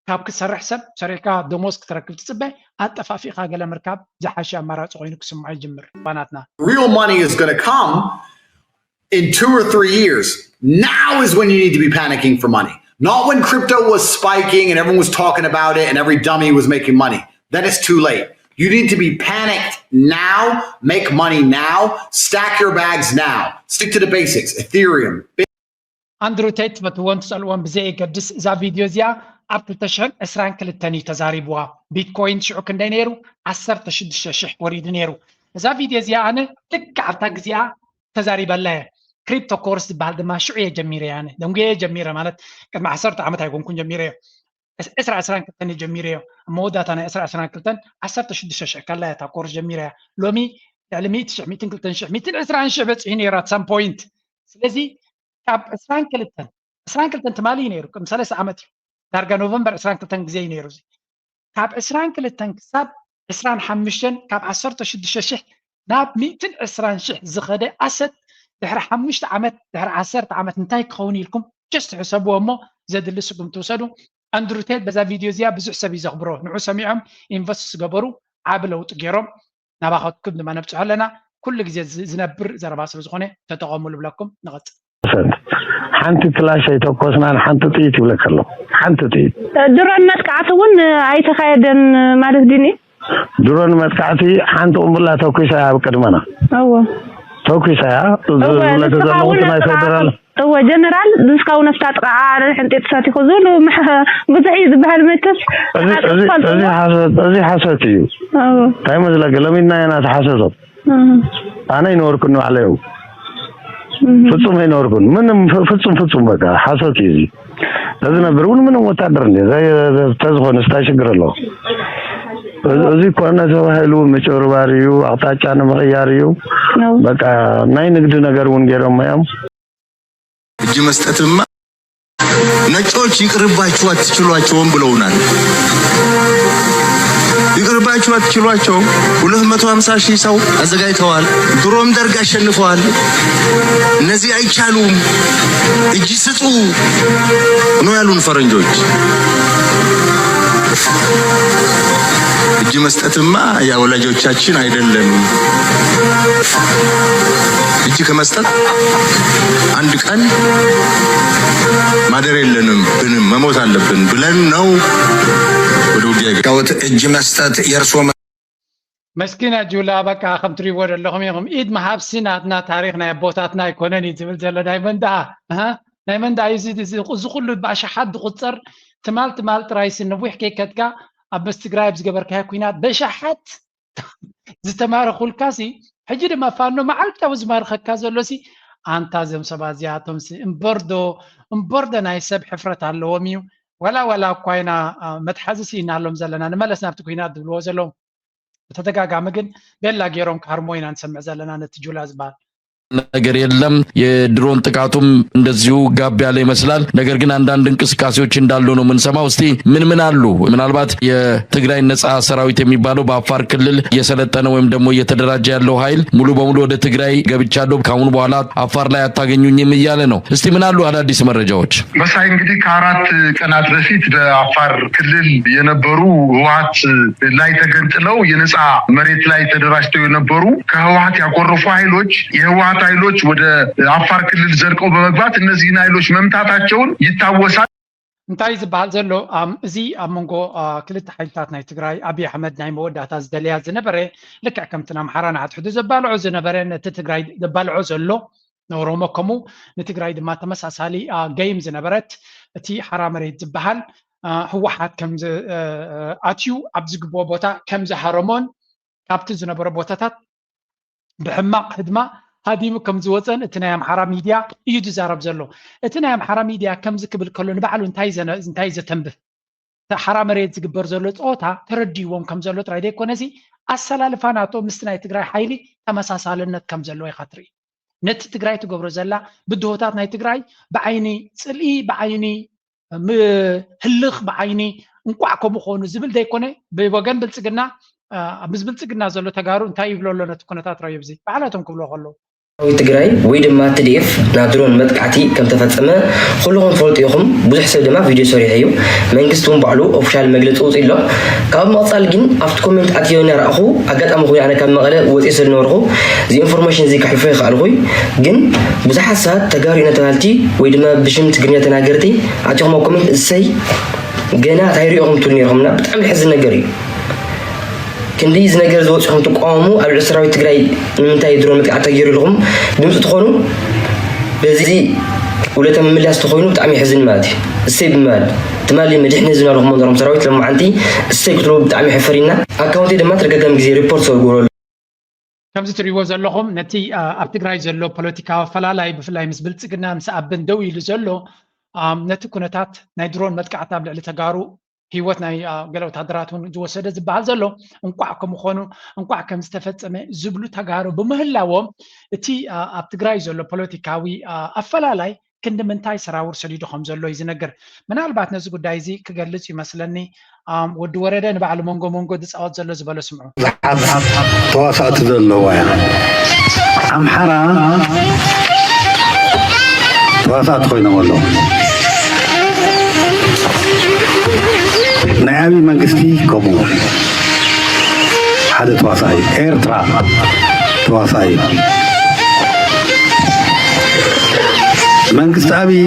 ካብ ክትሰርሕ ሰብ ሰሪሕካ ደሞዝ ክትረክብ ትፅበ ኣጠፋፊእካ ገለ ምርካብ ዝሓሸ ኣማራፂ ኮይኑ ክስምዖ ይጅምር። ባናትና Real money is going to come in two or three years. Now is when you need to be panicking for money. Not when crypto was spiking and everyone was talking about it and every dummy was making money. Then it's too late. You need to be panicked now, make money now, stack your bags now. Stick to the basics. Ethereum, ኣንድሩ ቴት ትፈትዎን ትጸልዎን ብዘየገድስ እዛ ቪድዮ እዚኣ ኣብ ክልተ ሽሕን ዕስራን ክልተን እዩ ተዛሪብዋ። ቢትኮይን ሽዑ ክንደይ ነይሩ? ዓሰርተ ሽዱሽተ ሽሕ ወሪዱ ነይሩ። እዛ ቪድዮ እዚኣ ኣነ ልክዕ ኣብታ ግዜኣ ተዛሪበላ እየ። ክሪፕቶ ኮርስ ዝበሃል ድማ ሽዑ እየ ጀሚረ እየ ኣነ ደንጉየ እየ ጀሚረ ማለት ቅድሚ ዓሰርተ ዓመት ኣይኮንኩን ጀሚረ እየ። ዕስራ ዕስራን ክልተን እየ ጀሚረ እየ። ኣብ መወዳእታ ናይ ዕስራ ዕስራን ክልተን ዓሰርተ ሽዱሽተ ሽሕ ከላ እያ እታ ኮርስ ጀሚረ እያ። ሎሚ ልዕሊ ሚእቲ ሽሕ፣ ሚእትን ክልተን ሽሕ፣ ሚእትን ዕስራን ሽሕ በፂሑ ነይሩ ኣት ሳም ፖይንት። ስለዚ ካብ ዕስራን ክልተን ዕስራን ክልተን ትማሊ እዩ ነይሩ ቅድሚ ሰለስተ ዓመት እዩ ዳርጋ ኖቨምበር ዕስራን ክልተን ግዜ እዩ ነይሩ እዚ ካብ ዕስራን ክልተን ክሳብ ዕስራን ሓሙሽተን ካብ ዓሰርተ ሽዱሽተ ሽሕ ናብ ሚእትን ዕስራን ሽሕ ዝኸደ ኣሰት ድሕሪ ሓሙሽተ ዓመት ድሕሪ ዓሰርተ ዓመት እንታይ ክኸውን ኢልኩም ጀስት ሕሰብዎ እሞ ዘድሊ ስጉምቲ ውሰዱ ኣንድሩቴድ በዛ ቪድዮ እዚኣ ብዙሕ ሰብ እዩ ዘኽብሮ ንዑ ሰሚዖም ኢንቨስት ዝገበሩ ዓቢ ለውጢ ገይሮም ናባኸትኩም ድማ ነብፅሖ ኣለና ኩሉ ግዜ ዝነብር ዘረባ ስለ ዝኾነ ተጠቐሙሉ ብለኩም ንቐፅል ፐርሰንት ሓንቲ ክላሽ ኣይተኮስናን ሓንቲ ጥይት ይብለካ ኣሎ ሓንቲ ጥይት ድሮን መጥቃዕቲ እውን ኣይተኻየደን ማለት ድኒ ድሮን መጥቃዕቲ ሓንቲ ቁምብላ ተኩሳ ኣብ ቅድመና እዎ ተኩሳ እያ ዝብለካ ዘለኹ ናይ ፌደራል እወ ጀነራል ንስካ እውን ኣብታ ጥቃ ሕንጢጥ ሰቲኹ ዝብሉ ብዙሕ እዩ ዝበሃል መቸስ እዚ ሓሰት እዩ እንታይ መስለክ ለሚድና ኢና ተሓሰሶም ኣነ ይነበርኩ ንባዕለይ ፍጹም ኣይነበርኩን ምንም ፍጹም ፍጹም በቃ ሓሶት እዩ እዚ ተዝነብር እውን ምንም ወታደር እንደ ተዝኾነ ስታይ ሽግር ኣለዎ እዚ ኮነ ተባሂሉ ምጭብርባር እዩ ኣቅጣጫ ንምቕያር እዩ በቃ ናይ ንግዲ ነገር እውን ገይሮም እዮም እጅ መስጠትማ ነጮች ይቅርባችሁ አትችሏቸውም ብለውናል። ይቅርባችሁ አትችሏቸውም። ሁለት መቶ ሃምሳ ሺህ ሰው አዘጋጅተዋል። ድሮም ደርግ አሸንፈዋል። እነዚህ አይቻሉም፣ እጅ ስጡ ነው ያሉን ፈረንጆች። እጅ መስጠትማ የወላጆቻችን አይደለም። እጅ ከመስጠት አንድ ቀን ማደር የለንም ብንም መሞት አለብን ብለን ነው ወደ ውጊያ የገባሁት። እጅ መስጠት የእርሶ መስኪና ጁላ በቃ ከም ትሪእዎ ዘለኹም ኢኹም ኢድ ምሃብሲ ናትና ታሪኽ ናይ ኣቦታትና ኣይኮነን እዩ ዝብል ዘሎ ናይ መን ደኣ ናይ መን ደኣ እዩ እዚ ኩሉ ብኣሽሓት ዝቁፀር ትማል ትማል ጥራይሲ ነዊሕ ከይከድካ ኣብ ምስ ትግራይ ኣብ ዝገበርካዮ ኩናት በሽሓት ዝተማረኹልካሲ ሕጂ ድማ ፋኖ መዓልታዊ ዝማርኸካ ዘሎ ሲ ኣንታ እዞም ሰባት እዚኣቶም ሲ እምበርዶ እምበርዶ ናይ ሰብ ሕፍረት ኣለዎም እዩ። ዋላ ዋላ እኳ ኢና መትሓዚ ስኢናሎም ዘለና ንመለስ ናብቲ ኩናት ዝብልዎ ዘለዉ ብተደጋጋሚ ግን ቤላ ገይሮም ክሃርሞ ኢና ንሰምዕ ዘለና ነቲ ጁላ ዝበሃል። ነገር የለም። የድሮን ጥቃቱም እንደዚሁ ጋብ ያለ ይመስላል። ነገር ግን አንዳንድ እንቅስቃሴዎች እንዳሉ ነው የምንሰማው። እስቲ ምን ምን አሉ? ምናልባት የትግራይ ነጻ ሰራዊት የሚባለው በአፋር ክልል እየሰለጠነ ወይም ደግሞ እየተደራጀ ያለው ኃይል ሙሉ በሙሉ ወደ ትግራይ ገብቻለሁ፣ ካሁን በኋላ አፋር ላይ አታገኙኝም እያለ ነው። እስቲ ምን አሉ አዳዲስ መረጃዎች? መሳይ፣ እንግዲህ ከአራት ቀናት በፊት በአፋር ክልል የነበሩ ህወሓት ላይ ተገንጥለው የነጻ መሬት ላይ ተደራጅተው የነበሩ ከህወሓት ያኮረፉ ኃይሎች የህወሓት ኃይሎች ወደ አፋር ክልል ዘልቀው በመግባት እነዚህን ኃይሎች መምታታቸውን ይታወሳል። እንታይ ዝበሃል ዘሎ እዚ ኣብ መንጎ ክልተ ሓይልታት ናይ ትግራይ ኣብይ ኣሕመድ ናይ መወዳእታ ዝደለያ ዝነበረ ልክዕ ከምቲ ንኣምሓራ ንሓድሕዱ ዘባልዖ ዝነበረ ነቲ ትግራይ ዘባልዖ ዘሎ ንኦሮሞ ከምኡ ንትግራይ ድማ ተመሳሳሊ ገይም ዝነበረት እቲ ሓራ መሬት ዝበሃል ህወሓት ከም ኣትዩ ኣብ ዝግብኦ ቦታ ከም ዝሃረሞን ካብቲ ዝነበረ ቦታታት ብሕማቕ ህድማ ሃዲሙ ከም ዝወፀን እቲ ናይ ኣምሓራ ሚድያ እዩ ዝዛረብ ዘሎ። እቲ ናይ ኣምሓራ ሚድያ ከምዚ ክብል ከሎ ንባዕሉ እንታይ ዘተንብህ? እቲ ሓራ መሬት ዝግበር ዘሎ ፀወታ ተረዲዎም ከም ዘሎ ጥራይ ዘይኮነሲ ኣሰላልፋ ናቶ ምስቲ ናይ ትግራይ ሓይሊ ተመሳሳልነት ከም ዘለዎ ኢኻ ትርኢ። ነቲ ትግራይ ትገብሮ ዘላ ብድሆታት ናይ ትግራይ ብዓይኒ ፅልኢ ብዓይኒ ህልኽ ብዓይኒ እንቋዕ ከምኡ ክኾኑ ዝብል ዘይኮነ ብወገን ብልፅግና ምስ ብልፅግና ዘሎ ተጋሩ እንታይ ይብሎ ኣሎ ነቲ ኩነታት ረዩ ብዚ ባዕላቶም ክብሎ ከለዉ ሰራዊት ትግራይ ወይ ድማ ትዲኤፍ ናብ ድሮን መጥቃዕቲ ከምተፈፀመ ኩልኹም ትፈልጡ ኢኹም። ብዙሕ ሰብ ድማ ቪድዮ ሰሪሑ እዩ። መንግስቲ እውን ባዕሉ ኦፊሻል መግለፂ ውፅእ ኣሎ። ካብ መቕፃል ግን ኣብቲ ኮሜንት ኣትዮ እናረኣኹ ኣጋጣሚ ኮይኑ ኣነ ካብ መቐለ ወፂ ስለ ዝነበርኩ እዚ ኢንፎርሜሽን እዚ ከሕልፎ ይኽኣልኹ ግን ብዙሓት ሰባት ተጋሩ ኢና ተባልቲ ወይ ድማ ብሽም ትግርኛ ተናገርቲ ኣትኹም ኣብ ኮሜንት እሰይ ገና እንታይ ሪኦኹም ትብሉ ነርኹምና ብጣዕሚ ሕዚ ነገር እዩ። ክንዲ እዚ ነገር ዝወፅኹም ትቃወሙ ኣብ ልዕሊ ሰራዊት ትግራይ ንምንታይ ድሮን መጥቃዕቲ ተገይሩ ኢልኹም ድምፂ ትኾኑ በዚ ውለታ ምምላስ ተኾይኑ ብጣዕሚ ይሕዝን ማለት እዩ። እሰይ ብምባል ትማሊ መድሕኒ ህዝብና ኢልኹም ዘለኹም ሰራዊት ሎማዓንቲ እሰይ ክትብሉ ብጣዕሚ የሕፍር ኢና። ኣካውንተይ ድማ ተደጋጋሚ ግዜ ሪፖርት ስለ ዝገብረሉ። ከምዚ ትሪእዎ ዘለኹም ነቲ ኣብ ትግራይ ዘሎ ፖለቲካዊ ኣፈላላይ ብፍላይ ምስ ብልፅግና ምስ ኣብን ደው ኢሉ ዘሎ ነቲ ኩነታት ናይ ድሮን መጥቃዕቲ ኣብ ልዕሊ ተጋሩ ህይወት ናይ ገለ ወታደራት እውን ዝወሰደ ዝበሃል ዘሎ እንቋዕ ከምኾኑ እንቋዕ ከም ዝተፈፀመ ዝብሉ ተጋሩ ብምህላዎም እቲ ኣብ ትግራይ ዘሎ ፖለቲካዊ ኣፈላላይ ክንዲ ምንታይ ሰራውር ሰዲዱ ከም ዘሎ እዩ ዝነግር። ምናልባት ነዚ ጉዳይ እዚ ክገልፅ ይመስለኒ ወዲ ወረደ ንባዕሉ መንጎ መንጎ ዝፃወት ዘሎ ዝበሎ ስምዑ። ብዙሓት ተዋሳእቲ ዘለዋ እያ። ኣምሓራ ተዋሳእቲ ኮይኖም ኣለዉ። ናይ ኣብይ መንግስቲ ከምኡ ሓደ ተዋሳኢ ኤርትራ ተዋሳኢ መንግስቲ ኣብይ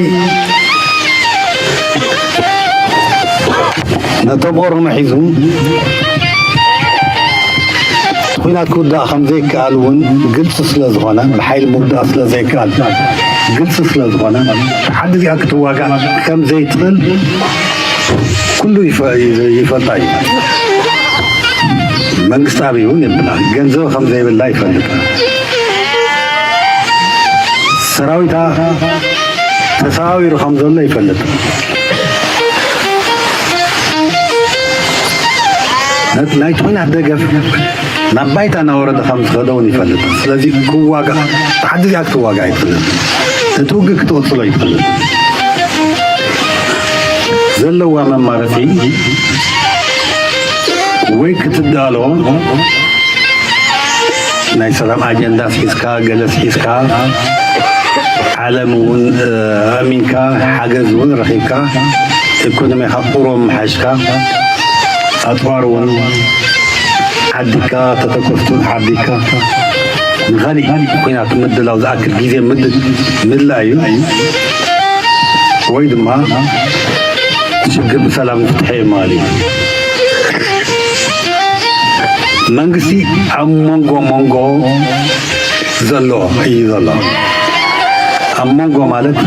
ነቶም ኦሮሞ ሒዙ ኩናት ክውዳእ ከም ዘይከኣል እውን ግልፂ ስለ ዝኾነ ብሓይሊ ምውዳእ ስለ ዘይከኣል ግልፂ ስለ ዝኾነ ዓዲ እዚኣ ክትዋጋእ ከም ዘይትኽእል ኩሉ ይፈልጣ እዩ። መንግስቲ ኣብይ እውን የብላ ገንዘብ ከም ዘይብላ ይፈልጥ። ሰራዊታ ተሰባቢሩ ከም ዘሎ ይፈልጥ። ናይቲ ኩናት ደገፍ ናብ ባይታ እናወረደ ከም ዝኸደ እውን ይፈልጥ። ስለዚ ክዋጋእ ተሓዲዚኣ ክትዋጋእ ኣይትኽእልን። እቲ ውግእ ክትቕፅሎ ኣይትኽእልን። ዘለዋ መማረፂ ወይ ክትዳሎ ናይ ሰላም ኣጀንዳስ ሒዝካ ገለስ ሒዝካ ዓለም እውን ኣሚንካ ሓገዝ እውን ረኺብካ ኢኮኖሚኻ ቁሩብ ምሓሽካ ኣፅዋር እውን ዓዲካ ተተኮስቲ እውን ዓዲካ ንኻሊእ ኩናት ምድላው ዝኣክል ግዜ ምድላው እዩ ወይ ድማ ሽግር ብሰላም ዝፍትሐ እዩ ማለት እዩ። መንግስቲ ኣብ መንጎ መንጎ ዘሎ እዩ ዘሎ። ኣብ መንጎ ማለት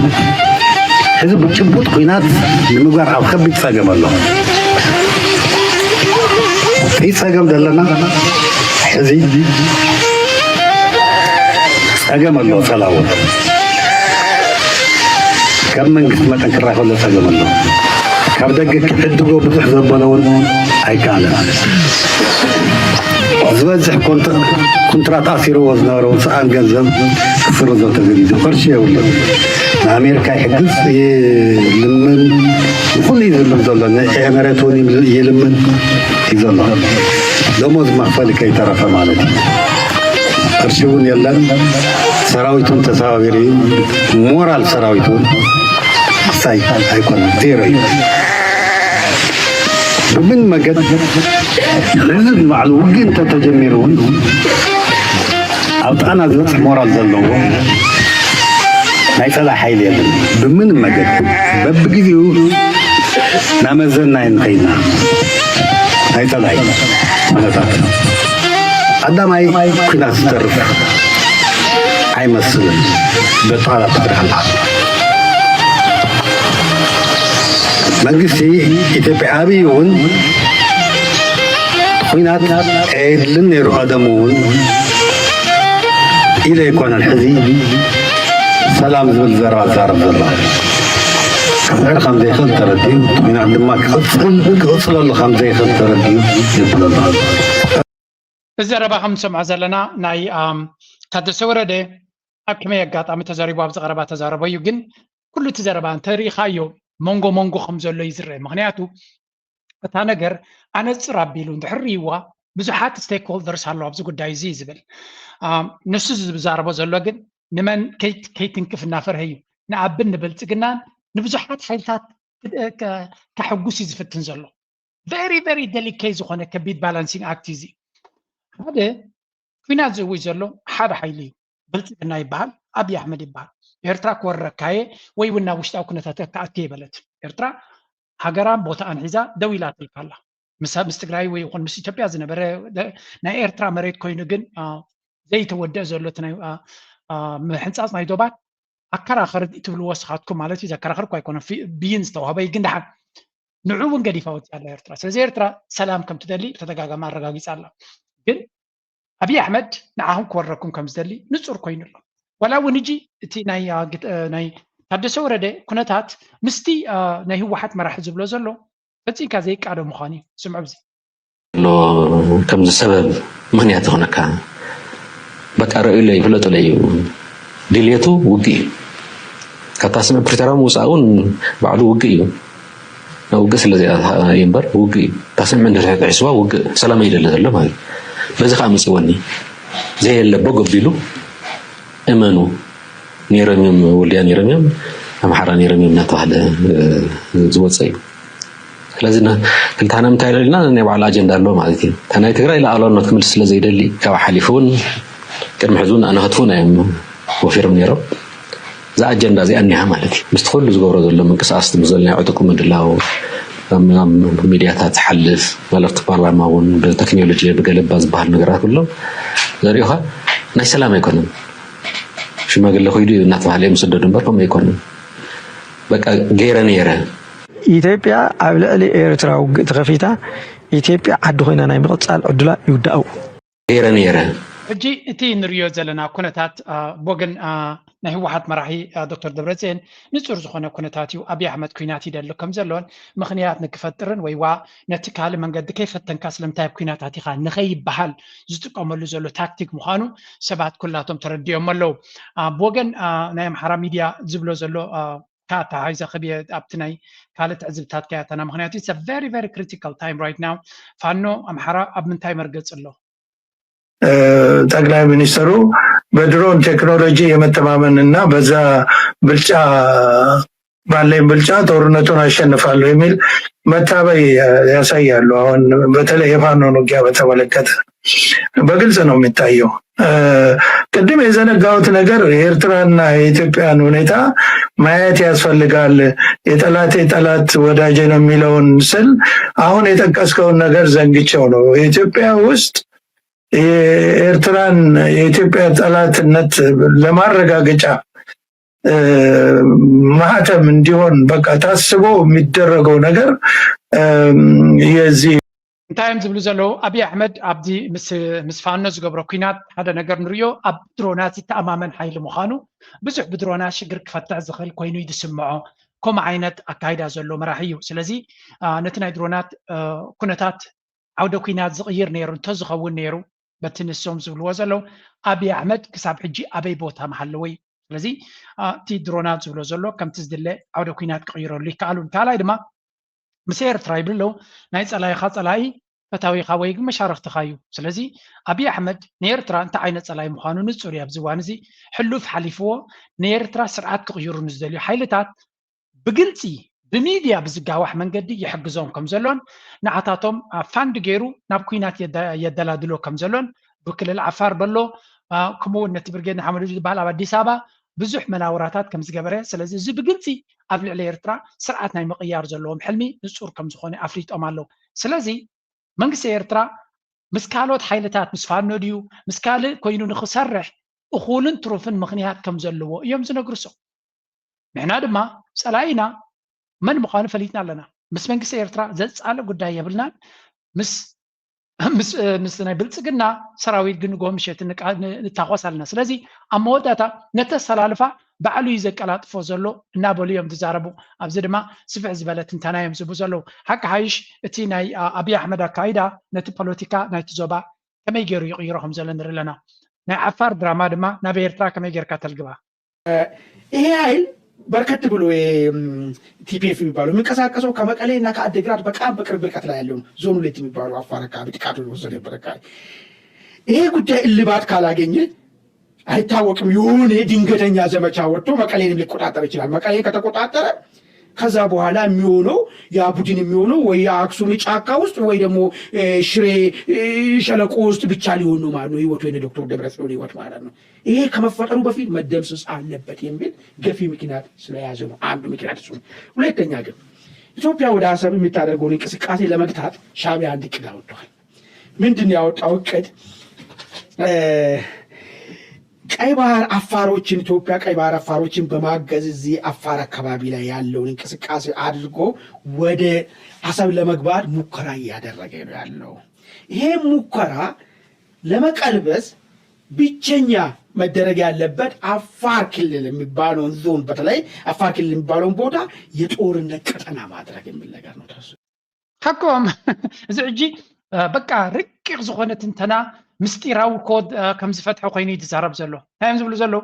ሕዚ ብጭቡጥ ኩናት ንምግባር ኣብ ከቢድ ፀገም ኣሎ። እቲ ፀገም ዘለና ሕዚ ጸገም ኣሎ። ጸላዎ ካብ መንግስቲ መጠን ክረኸሎ ጸገም ኣሎ። ካብ ደገ ክሕድጎ ብዙሕ ዘበለ እውን ኣይከኣለን። ዝበዝሕ ኮንትራት ኣሲርዎ ዝነበረ ውፅኣን ገንዘብ ክስርዞ ተገዲዱ። ቅርሺ የብሉ። ንኣሜሪካ ይሕግዝ ይልምን፣ ንኩሉ ይዝልም ዘሎ፣ ንኤመሬት እውን ይልምን እዩ ዘሎ። ደሞዝ መክፈሊ ከይተረፈ ማለት እዩ። ቅርሺ እውን የለን። ሰራዊቱን ተሰባቢሩ እዩ። ሞራል ሰራዊቱ እውን ክሳይ ኣይኮነን፣ ዜሮ እዩ። ብምን መገድ ሕዚ ንባዕሉ ውግእ እንተተጀሚሩ እውን ኣብ ጣና ዝበፅሕ ሞራል ዘለዎ ናይ ፀላኢ ሓይሊ የለን። ብምን መገድ በብግዜኡ ናመዘና ንኸይና ናይ ፀላኢ ኩነታት ቀዳማይ ኩናት ዝተርፍ ኣይመስልን። በጣላ ትብርሃላ መንግስቲ ኢትዮጵያ ኣብይ እውን ኩናት ኣይድልን ነይሩ። ቀደሙ እውን ኢለ ኣይኮነን ሕዚ ሰላም ዝብል ዘረባ ዛረብ ዘሎ ክስዕር ከም ዘይኽእል ተረዲኡ፣ ኩናት ድማ ክቕፅል ክቕፅለሉ ከም ዘይኽእል ተረዲኡ ይብለሉ። እዚ ዘረባ ከም ንሰምዖ ዘለና ናይ ታደሰ ወረደ ኣብ ከመይ ኣጋጣሚ ተዛሪቡ ኣብዚ ቀረባ ተዛረቦ እዩ። ግን ኩሉ እቲ ዘረባ እንተሪኢኻዮ መንጎ መንጎ ከም ዘሎ እዩ ዝረአ። ምክንያቱ እታ ነገር ኣነፅር ኣቢሉ እንድሕር ሪእዋ ብዙሓት ስቴክሆልደርስ ኣለዉ ኣብዚ ጉዳይ እዚ ዝብል ንሱ ዝዛረቦ ዘሎ ግን ንመን ከይትንክፍ እናፈርሀ እዩ ንኣብን ንብልፅግናን ንብዙሓት ሓይልታት ከሕጉስ እዩ ዝፍትን ዘሎ። ቨሪ ቨሪ ደሊኬት ዝኾነ ከቢድ ባላንሲንግ ኣክት እዚ ሓደ ኩናት ዝእውጅ ዘሎ ሓደ ሓይሊ እዩ። ብልፅግና ይበሃል፣ ኣብይ ኣሕመድ ይበሃል። ኤርትራ ክወረካየ ወይ እውን ናብ ውሽጣዊ ኩነታት ክኣቲ ይበለት። ኤርትራ ሃገራን ቦታኣን ሒዛ ደው ኢላትልካ ኣላ። ምስ ምስ ትግራይ ወይ ይኹን ምስ ኢትዮጵያ ዝነበረ ናይ ኤርትራ መሬት ኮይኑ ግን ዘይተወደአ ዘሎ እቲ ናይ ምሕንፃፅ ናይ ዶባት ኣከራኸር ትብልዎ ስኻትኩም ማለት እዩ። ዘከራኸርኩ ኣይኮነን፣ ብይን ዝተዋህበ እዩ። ግን ደሓን ንዑ እውን ገዲፋ ወፂኣ ኣላ ኤርትራ። ስለዚ ኤርትራ ሰላም ከም ትደሊ ብተደጋጋሚ ኣረጋጊፃ ኣላ። ግን ኣብይ ኣሕመድ ንዓኹም ክወረኩም ከም ዝደሊ ንፁር ኮይኑ ኣሎ። ዋላ እውን ሕጂ እቲ ናይ ናይ ታደሰ ወረደ ኩነታት ምስቲ ናይ ህወሓት መራሒ ዝብሎ ዘሎ ፈፂምካ ዘይቃዶ ምዃኑ እዩ። ስምዑ ብዚ ኣሎ ከምዚ ሰበብ ምክንያት ዝኾነካ በቃ ረእዩለይ ይፍለጡለይ እዩ ድልየቱ ውግእ እዩ። ካብታ ስምዕ ፕሪቶርያ ምውፃእ እውን ባዕሉ ውግእ እዩ። ናብ ውግእ ስለ ዘይኣትኣ እዩ እምበር ውግእ እዩ። እታ ስምዕ እንድሕር ተሒስዋ ውግእ ሰላም እዩ ደሊ ዘሎ ማለት እዩ። በዚ ከዓ መፂወኒ ዘየለ ቦግ ኣቢሉ እመኑ ነይሮም እዮም ወልድያ ነይሮም እዮም ኣምሓራ ነይሮም እዮም እናተባሃለ ዝወፀ እዩ። ስለዚ ክልታና ምንታይ ኢልና ናይ ባዕሉ ኣጀንዳ ኣለዎ ማለት እዩ። እታ ናይ ትግራይ ሉዓላውነት ክምልስ ስለ ዘይደሊ ካብ ሓሊፉ እውን ቅድሚ ሕዚ እውን ኣናኸትፉ እዮም ወፊሮም ነይሮም። እዛ ኣጀንዳ እዚኣ እኒሃ ማለት እዩ። ምስቲ ኩሉ ዝገብሮ ዘሎ ምንቅስቃስ ምስዘሎ ናይ ዕጡቁ ምድላው ኣብ ሚድያታት ዝሓልፍ ማለት ፓርላማ እውን ብቴክኖሎጂ ብገለባ ዝበሃል ነገራት ኩሎም ዘሪኦኻ ናይ ሰላም ኣይኮነን። ሽማግለ ኮይዱ እዩ እናተባህለ እዮም ዝስደዱ እምበር ከምኡ ኣይኮነን። በቃ ገይረ ነይረ። ኢትዮጵያ ኣብ ልዕሊ ኤርትራ ውግእ ተኸፊታ ኢትዮጵያ ዓዲ ኮይና ናይ ምቕፃል ዕድላ ይውዳእ። ገይረ ነይረ። ሕጂ እቲ ንሪኦ ዘለና ኩነታት ብወገን ናይ ህወሓት መራሒ ዶክተር ደብረፅዮን ንፁር ዝኾነ ኩነታት እዩ። ኣብይ ኣሕመድ ኩናት ይደሊ ከም ዘሎን ምኽንያት ንክፈጥርን ወይ ዋ ነቲ ካልእ መንገዲ ከይፈተንካ ስለምንታይ ኣብ ኩናት ኣቲኻ ንኸይበሃል ዝጥቀመሉ ዘሎ ታክቲክ ምዃኑ ሰባት ኩላቶም ተረዲኦም ኣለዉ። ብወገን ናይ ኣምሓራ ሚድያ ዝብሎ ዘሎ ካታ ሃይዛ ክብየ ኣብቲ ናይ ካልእ ትዕዝብታት ከያተና ምክንያቱ it's a very very critical time right now ፋኖ ኣምሓራ ኣብ ምንታይ መርገፂ ኣሎ? ጠቅላይ ሚኒስትሩ በድሮን ቴክኖሎጂ የመተማመን እና በዛ ብልጫ ባለኝ ብልጫ ጦርነቱን አሸንፋለሁ የሚል መታበይ ያሳያሉ። አሁን በተለይ የፋኖን ውጊያ በተመለከተ በግልጽ ነው የሚታየው። ቅድም የዘነጋሁት ነገር የኤርትራና የኢትዮጵያን ሁኔታ ማየት ያስፈልጋል። የጠላቴ ጠላት ወዳጄ ነው የሚለውን ስል አሁን የጠቀስከውን ነገር ዘንግቸው ነው። የኢትዮጵያ ውስጥ የኤርትራን የኢትዮጵያ ጠላትነት ለማረጋገጫ ማህተም እንዲሆን በቃ ታስቦ የሚደረገው ነገር የዚህ እንታይ እዮም ዝብሉ ዘለዉ? ኣብይ ኣሕመድ ኣብዚ ምስ ምስ ፋኖ ዝገብሮ ኲናት ሓደ ነገር ንርእዮ፣ ኣብ ድሮናት ዝተኣማመን ሓይሊ ምዃኑ፣ ብዙሕ ብድሮናት ሽግር ክፈትሕ ዝኽእል ኮይኑ እዩ ዝስምዖ። ከምኡ ዓይነት ኣካይዳ ዘሎ መራሒ እዩ። ስለዚ ነቲ ናይ ድሮናት ኩነታት ዓውደ ኲናት ዝቕይር ነይሩ እንተዝኸውን ነይሩ፣ በቲ ንሶም ዝብልዎ ዘለዉ፣ ኣብይ ኣሕመድ ክሳብ ሕጂ ኣበይ ቦታ ምሃለወ እዩ። ስለዚ እቲ ድሮናት ዝብሎ ዘሎ ከምቲ ዝድለ ዓውደ ኲናት ክቕይረሉ ይከኣሉን። ካልኣይ ድማ ምስ ኤርትራ ይብሉ ኣለዉ፣ ናይ ጸላኢኻ ጸላኢ ፈታዊኻ ወይ ግን መሻርኽትኻ እዩ። ስለዚ ኣብይ ኣሕመድ ንኤርትራ እንታይ ዓይነት ጸላኢ ምዃኑ ንጹር እዩ። ኣብዚ እዋን እዚ ሕሉፍ ሓሊፍዎ፣ ንኤርትራ ስርዓት ክቕይሩ ንዝደልዩ ሓይልታት ብግልጺ ብሚድያ ብዝጋዋሕ መንገዲ ይሕግዞም ከም ዘሎን ንዓታቶም ፋንድ ገይሩ ናብ ኲናት የደላድሎ ከም ዘሎን ብክልል ዓፋር በሎ ከምኡ እውን ነቲ ብርጌድ ንሓመዱ ዝበሃል ኣብ ኣዲስ ኣበባ ብዙሕ መናውራታት ከም ዝገበረ፣ ስለዚ እዚ ብግልጺ ኣብ ልዕሊ ኤርትራ ስርዓት ናይ ምቕያር ዘለዎም ሕልሚ ንጹር ከም ዝኾነ ኣፍሊጦም ኣለዉ። ስለዚ መንግስቲ ኤርትራ ምስ ካልኦት ሓይልታት ምስ ፋኖ ድዩ ምስ ካልእ ኮይኑ ንክሰርሕ እኹልን ትሩፍን ምኽንያት ከም ዘለዎ እዮም ዝነግሩ። ንሕና ድማ ጸላኢና መን ምዃኑ ፈሊጥና ኣለና። ምስ መንግስቲ ኤርትራ ዘጻልእ ጉዳይ የብልናን። ምስ ምስ ምስ ናይ ብልጽግና ሰራዊት ግን ንጎ ምሸት ንታኾስ ኣለና። ስለዚ ኣብ መወዳእታ ነቲ ኣሰላልፋ ባዕሉ እዩ ዘቀላጥፎ ዘሎ እናበሉ እዮም ዝዛረቡ። ኣብዚ ድማ ስፍሕ ዝበለ ትንተና እዮም ዝህቡ ዘለዉ። ሓቂ ሓይሽ እቲ ናይ ኣብይ ኣሕመድ ኣካይዳ ነቲ ፖለቲካ ናይቲ ዞባ ከመይ ገይሩ ይቕይሮ ከም ዘሎ ንርኢ ኣለና። ናይ ዓፋር ድራማ ድማ ናብ ኤርትራ ከመይ ጌርካ ተልግባ? ይሄ ኃይል በርከት ብሎ ቲፒኤፍ የሚባለው የሚንቀሳቀሰው ከመቀሌ እና ከአድግራት በጣም በቅርብ ርቀት ላይ ያለውን ዞን ሁለት የሚባለው አፋር አካባቢ ጥቃት ወሰደበት አካባቢ ይሄ ጉዳይ እልባት ካላገኘ አይታወቅም። የሆነ ድንገተኛ ዘመቻ ወጥቶ መቀሌንም ሊቆጣጠር ይችላል። መቀሌ ከተቆጣጠረ ከዛ በኋላ የሚሆነው ያ ቡድን የሚሆነው ወይ የአክሱም ጫካ ውስጥ ወይ ደግሞ ሽሬ ሸለቆ ውስጥ ብቻ ሊሆን ነው ማለት ነው። ህይወቱ የነ ዶክተር ደብረጽዮን ህይወት ማለት ነው። ይሄ ከመፈጠሩ በፊት መደምሰስ አለበት የሚል ገፊ ምክንያት ስለያዘ ነው። አንዱ ምክንያት እሱ ነው። ሁለተኛ ግን ኢትዮጵያ ወደ አሰብ የሚታደርገውን እንቅስቃሴ ለመግታት ሻዕቢያ አንድ እቅድ አውጥቷል። ምንድን ነው ያወጣው እቅድ? ቀይ ባህር አፋሮችን ኢትዮጵያ ቀይ ባህር አፋሮችን በማገዝ እዚህ አፋር አካባቢ ላይ ያለውን እንቅስቃሴ አድርጎ ወደ አሰብ ለመግባት ሙከራ እያደረገ ነው ያለው። ይሄ ሙከራ ለመቀልበስ ብቸኛ መደረግ ያለበት አፋር ክልል የሚባለውን ዞን በተለይ አፋር ክልል የሚባለውን ቦታ የጦርነት ቀጠና ማድረግ የሚል ነገር ነው። ተሱ ሓቆም እዚ ሕጂ በቃ ርቂቕ ዝኾነ ትንተና ምስጢራዊ ኮድ ከም ዝፈትሐ ኮይኑ እዩ ዝዛረብ ዘሎ። እንታይ እዮም ዝብሉ ዘለዉ?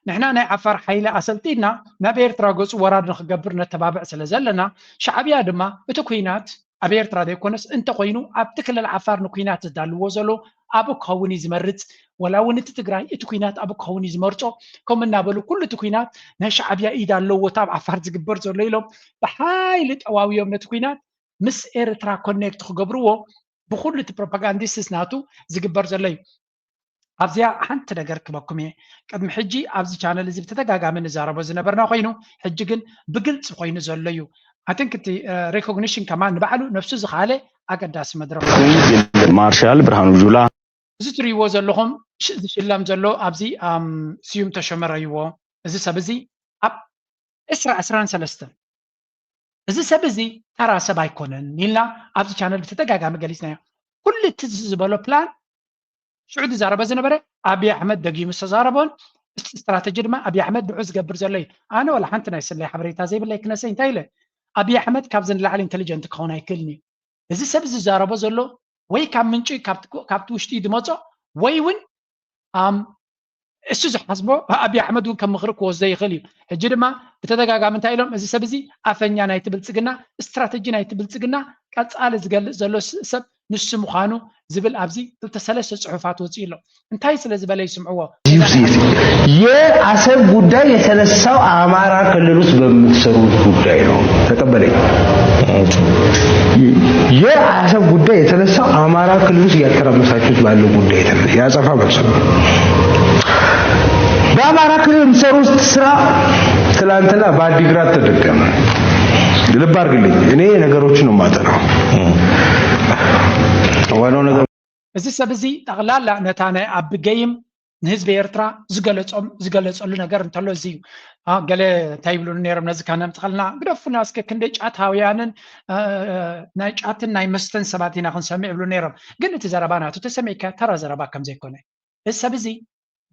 ንሕና ናይ ዓፋር ሓይሊ ኣሰልጢና ናብ ኤርትራ ገጹ ወራር ንክገብር ነተባብዕ ስለ ዘለና ሻዕብያ ድማ እቲ ኩናት ኣብ ኤርትራ ዘይኮነስ እንተኮይኑ ኣብቲ ክልል ዓፋር ንኩናት ዘዳልዎ ዘሎ ኣብኡ ክኸውን እዩ ዝመርጽ። ወላ እውን እቲ ትግራይ እቲ ኩናት ኣብኡ ክኸውን እዩ ዝመርጾ። ከምኡ እናበሉ ኩሉ እቲ ኩናት ናይ ሻዕብያ ኢድ ኣለዎ እቲ ኣብ ዓፋር ዝግበር ዘሎ ኢሎም ብሓይሊ ጠዋውዮም ነቲ ኩናት ምስ ኤርትራ ኮኔክት ክገብርዎ ብኩሉ እቲ ፕሮፓጋንዲስትስ ናቱ ዝግበር ዘሎ እዩ። ኣብዚኣ ሓንቲ ነገር ክበኩም እየ። ቅድሚ ሕጂ ኣብዚ ቻነል እዚ ብተደጋጋሚ ንዛረቦ ዝነበርና ኮይኑ ሕጂ ግን ብግልፂ ኮይኑ ዘሎ እዩ። ኣትንክ እቲ ሬኮግኒሽን ከማን ንባዕሉ ነብሱ ዝካለ ኣገዳሲ መድረክ ማርሻል ብርሃኑ ጁላ እዚ ትሪእዎ ዘለኹም ዝሽለም ዘሎ ኣብዚ ስዩም ተሾመ ረይዎ እዚ ሰብ እዚ ኣብ ዕስራ ዕስራን ሰለስተን እዚ ሰብ እዚ ተራ ሰብ ኣይኮነን ኢልና ኣብዚ ቻነል ብተደጋጋሚ ገሊፅናዮ። ኩሉ እቲ ዝበሎ ፕላን ሽዑ ዝዛረበ ዝነበረ ኣብይ ኣሕመድ ደጊሙ ዝተዛረቦን እቲ ስትራተጂ ድማ ኣብይ ኣሕመድ ንዑ ዝገብር ዘሎ እዩ። ኣነ ወላ ሓንቲ ናይ ስለይ ሓበሬታ ዘይብለይ ክነሰይ እንታይ ኢለ ኣብይ ኣሕመድ ካብዚ ንላዕሊ ኢንቴሊጀንት ክኸውን ኣይክእልን እዩ። እዚ ሰብ ዝዛረቦ ዘሎ ወይ ካብ ምንጪ ካብቲ ውሽጢ ዝመፆ ወይ እውን እሱ ዝሓስቦ ኣብይ ኣሕመድ እውን ከም ምኽሪ ክወስዶ ይኽእል እዩ። ሕጂ ድማ ብተደጋጋሚ እንታይ ኢሎም እዚ ሰብ እዚ ኣፈኛ ናይቲ ብልፅግና ስትራተጂ ናይቲ ብልፅግና ቀፃሊ ዝገልፅ ዘሎ ሰብ ንሱ ምዃኑ ዝብል ኣብዚ ክልተ ሰለስተ ፅሑፋት ወፂኡ ኣሎ። እንታይ ስለ ዝበለ ይስምዕዎ የአሰብ ጉዳይ የተነሳው አማራ ክልል ውስጥ በምትሰሩት ጉዳይ ነው። ተቀበለኝ። የአሰብ ጉዳይ የተነሳው አማራ ክልል ውስጥ እያተራመሳችሁት ባለው ጉዳይ የተነሳ የአጸፋ መልስ ነው። በአማራ ክልል የምትሰሩት ስራ ትላንትና በአዲግራት ተደገመ። ልብ አድርግልኝ፣ እኔ ነገሮችን ነው የማጠናው። ዋናው ነገር እዚ ሰብ እዚ ጠቕላላ ነታ ናይ ኣቢ ገይም ንህዝቢ ኤርትራ ዝገለጾም ዝገለጸሉ ነገር እንተሎ እዚ እዩ። ገለ እንታይ ይብሉ ነይሮም ነዚ ካነምጥኸልና ግደፉና እስከ ክንደ ጫታውያንን ናይ ጫትን ናይ መስተን ሰባት ኢና ክንሰምዕ ይብሉ ነይሮም። ግን እቲ ዘረባ ናቱ ተሰሚዕካ ተራ ዘረባ ከም ዘይኮነ እዚ ሰብ እዚ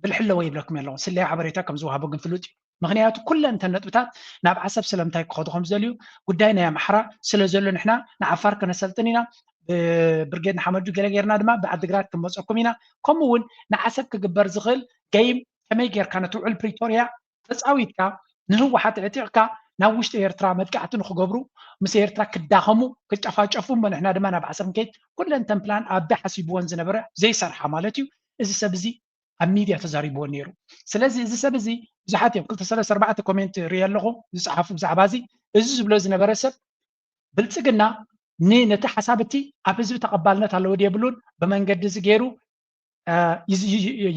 ብልሒ ኣለዎ ይብለኩም ኣለኹ። ስለያ ሓበሬታ ከም ዝወሃቦ ግን ፍሉጥ እዩ። ምክንያቱ ኩለን እተን ነጥብታት ናብ ዓሰብ ስለምንታይ ክኸዱ ከም ዝደልዩ ጉዳይ ናይ ኣምሓራ ስለ ዘሎ ንሕና ንዓፋር ከነሰልጥን ኢና ብብርጌድ ንሓመዱ ገለ ጌርና ድማ ብዓድግራት ክንመፀኩም ኢና። ከምኡ እውን ንዓሰብ ክግበር ዝኽእል ገይም ከመይ ጌርካ ነቲ ውዕል ፕሪቶርያ ተፃዊትካ ንህወሓት ዕጢቕካ ናብ ውሽጢ ኤርትራ መጥቃዕቲ ንክገብሩ ምስ ኤርትራ ክዳኸሙ ክጨፋጨፉ እሞ ንሕና ድማ ናብ ዓሰብ ንከይድ ኩለን ተን ፕላን ኣቢ ሓሲብዎን ዝነበረ ዘይሰርሓ ማለት እዩ። እዚ ሰብ እዚ ኣብ ሚድያ ተዛሪብዎ ነይሩ። ስለዚ እዚ ሰብ እዚ ብዙሓት እዮም ክልተ ሰለስተ ኣርባዕተ ኮሜንት ሪኢ ኣለኹ ዝፀሓፉ ብዛዕባ እዚ እዚ ዝብሎ ዝነበረ ሰብ ብልፅግና ነቲ ሓሳብ እቲ ኣብ ህዝቢ ተቐባልነት ኣለዎ የብሉን ብመንገዲ እዚ ገይሩ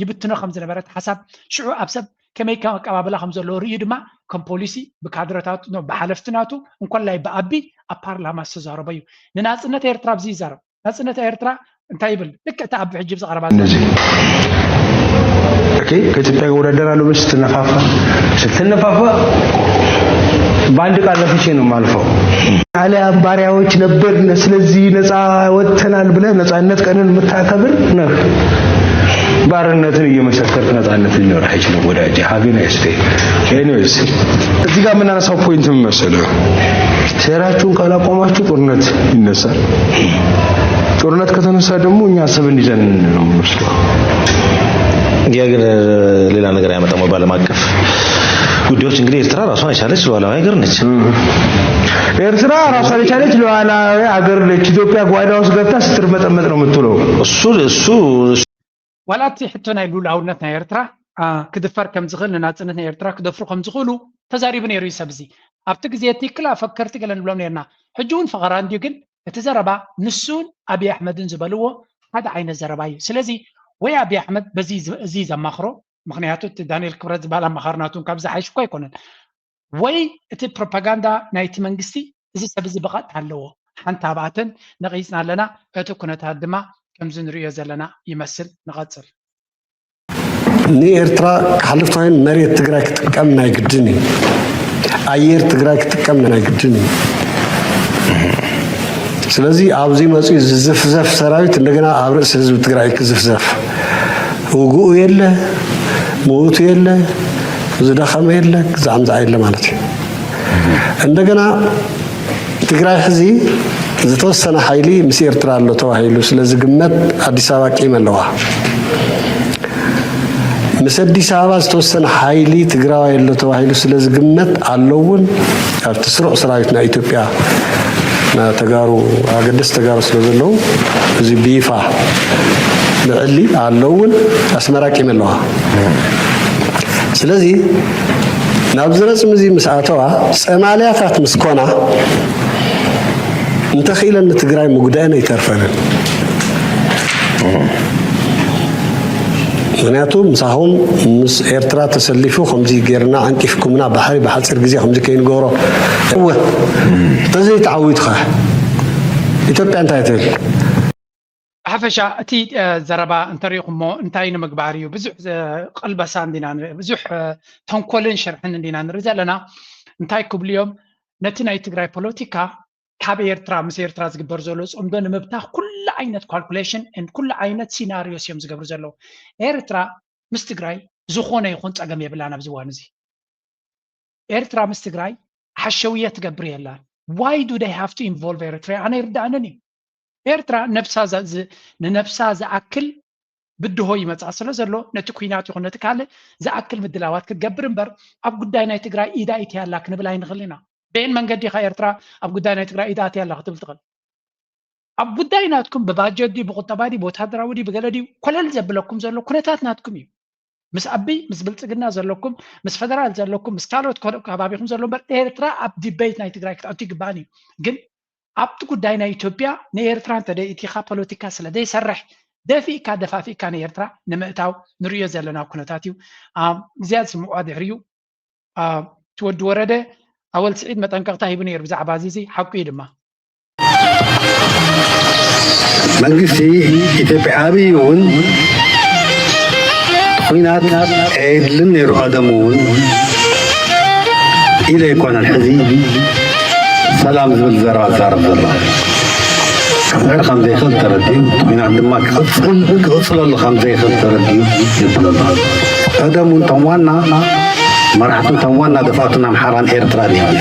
ይብትኖ ከም ዝነበረ ሓሳብ ሽዑ ኣብ ሰብ ከመይ ከም ኣቀባብላ ከም ዘለዎ ርእዩ ድማ ከም ፖሊሲ ብካድረታቱ ብሓለፍቲ ናቱ እንኮላይ ብኣቢ ኣብ ፓርላማ ዝተዛረበ እዩ። ንናፅነት ኤርትራ ኣብዚ ይዛረብ። ናፅነት ኤርትራ እንታይ ይብል? ልክዕ እቲ ኣብ ሕጂ ዝቐረባ ነዚ ከኢትዮጵያ ይወዳደራሉ ብ ስትነፋፋ ስትነፋፋ በአንድ ቃል ነፍቼ ነው የማልፈው። አለ ባሪያዎች ነበርን፣ ስለዚህ ነፃ ወጥተናል ብለህ ነፃነት ቀንን የምታከብር ነህ። ባርነትን እየመሰከርክ ነፃነት ሊኖር አይችልም ወዳጄ። Have a nice day. Anyways እዚህ ጋር የምናነሳው point ምን መሰለህ? ሴራችሁን ካላቆማችሁ ጦርነት ይነሳል። ጦርነት ከተነሳ ደግሞ እኛ አሰብን ይዘን ነው የምንወስደው። ያ ግን ሌላ ነገር አያመጣም ወይ? በዓለም አቀፍ ጉዳዮች እንግዲህ ኤርትራ ራሷን የቻለች ሉዓላዊ ሀገር ነች። ኤርትራ ራሷን የቻለች ሉዓላዊ ሀገር ነች። ኢትዮጵያ ጓዳ ውስጥ ገብታ ስትርመጠመጥ ነው የምትውለው። እሱ እሱ ዋላ እቲ ሕቶ ናይ ሉዓላውነት ናይ ኤርትራ ክድፈር ከም ዝኽእል ንናጽነት ናይ ኤርትራ ክደፍሩ ከም ዝኽእሉ ተዛሪቡ ነይሩ እዩ ሰብ እዚ ኣብቲ ግዜ እቲ ክላ ፈከርቲ ገለ ንብሎም ነርና ሕጂ እውን ፈኸራ እንድዩ ግን እቲ ዘረባ ንሱን ኣብይ ኣሕመድን ዝበልዎ ሓደ ዓይነት ዘረባ እዩ ስለዚ ወይ ኣብይ ኣሕመድ በዚ እዚ ዘማኽሮ ምኽንያቱ እቲ ዳንኤል ክብረት ዝበሃል ኣማኻሪ ናቱ ካብ ዝሓይሽ እኮ ኣይኮነን ወይ እቲ ፕሮፓጋንዳ ናይቲ መንግስቲ እዚ ሰብ እዚ ብቐጥታ ኣለዎ ሓንቲ ኣብኣተን ነቒፅና ኣለና እቲ ኩነታት ድማ ከምዚ ንሪኦ ዘለና ይመስል ንቐፅል ንኤርትራ ክሓልፍ ተኾይኑ መሬት ትግራይ ክጥቀም ናይ ግድን እዩ ኣየር ትግራይ ክጥቀም ናይ ግድን እዩ ስለዚ ኣብዚ መፅኡ ዝዝፍዘፍ ሰራዊት እንደገና ኣብ ርእሲ ህዝቢ ትግራይ ክዝፍዘፍ ውግኡ የለ ምውቱ የለ ዝደኸመ የለ ዝዓምዝዓ የለ ማለት እዩ እንደገና ትግራይ ሕዚ ዝተወሰነ ሓይሊ ምስ ኤርትራ ኣሎ ተባሂሉ ስለ ዝግመት ኣዲስ ኣበባ ቂም ኣለዋ ምስ ኣዲስ ኣበባ ዝተወሰነ ሓይሊ ትግራዋይ ኣሎ ተባሂሉ ስለ ዝግመት ኣሎ እውን ኣብቲ ስሩዕ ሰራዊት ናይ ኢትዮጵያ ተጋሩ ኣገደስ ተጋሩ ስለ ዘለዉ እዚ ብይፋ ብዕሊ ኣሎ እውን ኣስመራ ቂም ኣለዋ ስለዚ ናብዚ ረፅሚ እዚ ምስ ኣተዋ ፀማልያታት ምስ ኮና እንተኽኢለን ንትግራይ ምጉደአን ኣይተርፈንን ምክንያቱ ምሳኹም ምስ ኤርትራ ተሰሊፉ ከምዚ ጌርና ዓንቂፍኩምና ባሕሪ ብሓፂር ግዜ ከምዚ ከይንገብሮ እወ ተዘይተዓዊትኻ ኢትዮጵያ እንታይ ትብል ብሓፈሻ እቲ ዘረባ እንተሪኢኹሞ እንታይ ንምግባር እዩ ብዙሕ ቅልበሳ እንዲና ብዙሕ ተንኮልን ሽርሕን እንዲና ንርኢ ዘለና እንታይ ክብሉ እዮም ነቲ ናይ ትግራይ ፖለቲካ ካብ ኤርትራ ምስ ኤርትራ ዝግበር ዘሎ ፅምዶ ንምብታኽ ኩሉ ዓይነት calculation and ኩሉ ዓይነት scenarios እዮም ዝገብሩ ዘለዉ ኤርትራ ምስ ትግራይ ዝኾነ ይኹን ፀገም የብላን ኣብዚ እዋን እዚ ኤርትራ ምስ ትግራይ ሓሸውየ ትገብር የላን why do they have to involve ኤርትራ ኣነ ይርዳእንን እዩ ኤርትራ ነብሳ ንነብሳ ዝኣክል ብድሆ ይመፃ ስለ ዘሎ ነቲ ኩናት ይኹን ነቲ ካልእ ዝኣክል ምድላዋት ክትገብር እምበር ኣብ ጉዳይ ናይ ትግራይ ኢዳ ኢትያላ ክንብል ኣይንኽእል ኢና በየን መንገዲ ኢኻ ኤርትራ ኣብ ጉዳይ ናይ ትግራይ ኢዳ ኣትያላ ክትብል ትኽእል ኣብ ጉዳይ ናትኩም ብባጀት ድዩ ብቁጠባ ድዩ ብወታደራዊ ድዩ ብገለ ድዩ ኮለል ዘብለኩም ዘሎ ኩነታት ናትኩም እዩ ምስ ኣቢ ምስ ብልፅግና ዘለኩም ምስ ፈደራል ዘለኩም ምስ ካልኦት ከባቢኹም ዘሎ በር ኤርትራ ኣብ ዲቤት ናይ ትግራይ ክትኣቱ ይግባእን እዩ ግን ኣብቲ ጉዳይ ናይ ኢትዮጵያ ንኤርትራ እንተ ደይእቲኻ ፖለቲካ ስለ ዘይሰርሕ ደፊእካ ደፋፊእካ ንኤርትራ ንምእታው ንርእዮ ዘለና ኩነታት እዩ እዚኣ ዝስምዑ ድሕሪዩ ትወዲ ወረደ ኣወል ስዒድ መጠንቀቕታ ሂቡ ነይሩ ብዛዕባ እዚ እዚ ሓቁ እዩ ድማ መንግስቲ ኢትዮጵያ ዓብይ እውን ኩናት ኣየድልን ነይሩ ቀደም እውን ኢለ ኣይኮነን። ሕዚ ሰላም ዝብል ዘረባ ዛረብ ዘሎ ክስዕር ከም ዘይኽእል ተረዲኡ፣ ኩናት ድማ ክቕፅል ክቕፅለሉ ከም ዘይኽእል ተረዲኡ ይብል ኣሎ። ቀደም እውን እቶም ዋና መራሕቱ እቶም ዋና ደፋእቱን ኣምሓራን ኤርትራ ድዮም?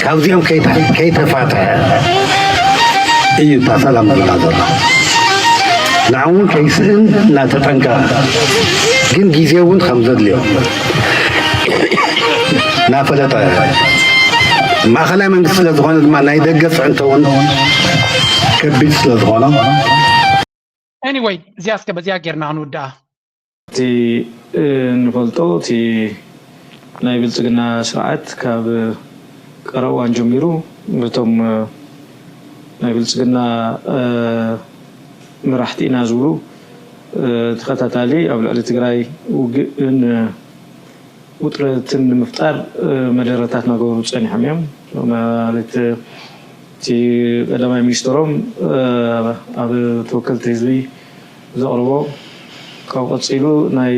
ካብዚኦም ከይተ- ከይተፋተሐ እዩ እታ ሰላም ዝብላ ዘሎ። ንዕኡ እውን ከይስእን እናተጠንቀቐ፣ ግን ግዜ እውን ከም ዘድልዮ እናፈለጠ፣ ማእኸላይ መንግስቲ ስለ ዝኾነ ድማ ናይ ደገ ፅዕንቶ እውን ከቢድ ስለ ዝኾኖ፣ anyway እዚኣ እስከ በዚኣ ጌርና ክንውድኣ። እቲ ንፈልጦ እቲ ናይ ብልፅግና ስርዓት ካብ ቀረዋን ጀሚሩ በቶም ናይ ብልፅግና መራሕቲ ኢና ዝብሉ ተኸታታሊ ኣብ ልዕሊ ትግራይ ውግእን ውጥረትን ንምፍጣር መደረታት ናገበሩ ፀኒሖም እዮም። ማለት እቲ ቀዳማይ ሚኒስትሮም ኣብ ተወከልቲ ህዝቢ ዘቕርቦ ካብኡ ቀፂሉ ናይ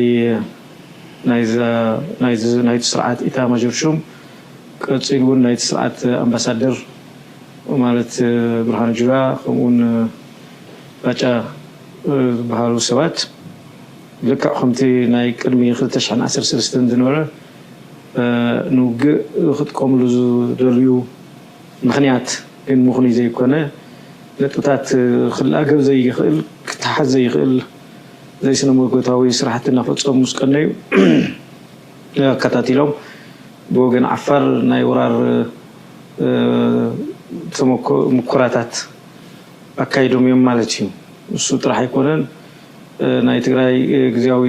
ናይቲ ስርዓት ኢታ ማጆር ሹም ቀፂሉ እውን ናይቲ ስርዓት ኣምባሳደር ማለት ብርሃኑ ጁላ ከምኡውን ባጫ ዝበሃሉ ሰባት ልክዕ ከምቲ ናይ ቅድሚ ክልተ ሽሕን ዓሰርተ ሰለስተን ዝነበረ ንውግእ ክጥቀምሉ ዝደልዩ ምኽንያት ግን ምኽኑይ ዘይኮነ ነጥብታት ክላገብ ዘይኽእል ክተሓዝ ዘይኽእል ዘይስነ መጎታዊ ስራሕቲ እናፈፀሙ ምስ ቀነዩ ኣከታቲሎም ብወገን ዓፋር ናይ ወራር ሙኮራታት ኣካይዶም እዮም ማለት እዩ። እሱ ጥራሕ ኣይኮነን። ናይ ትግራይ ግዝያዊ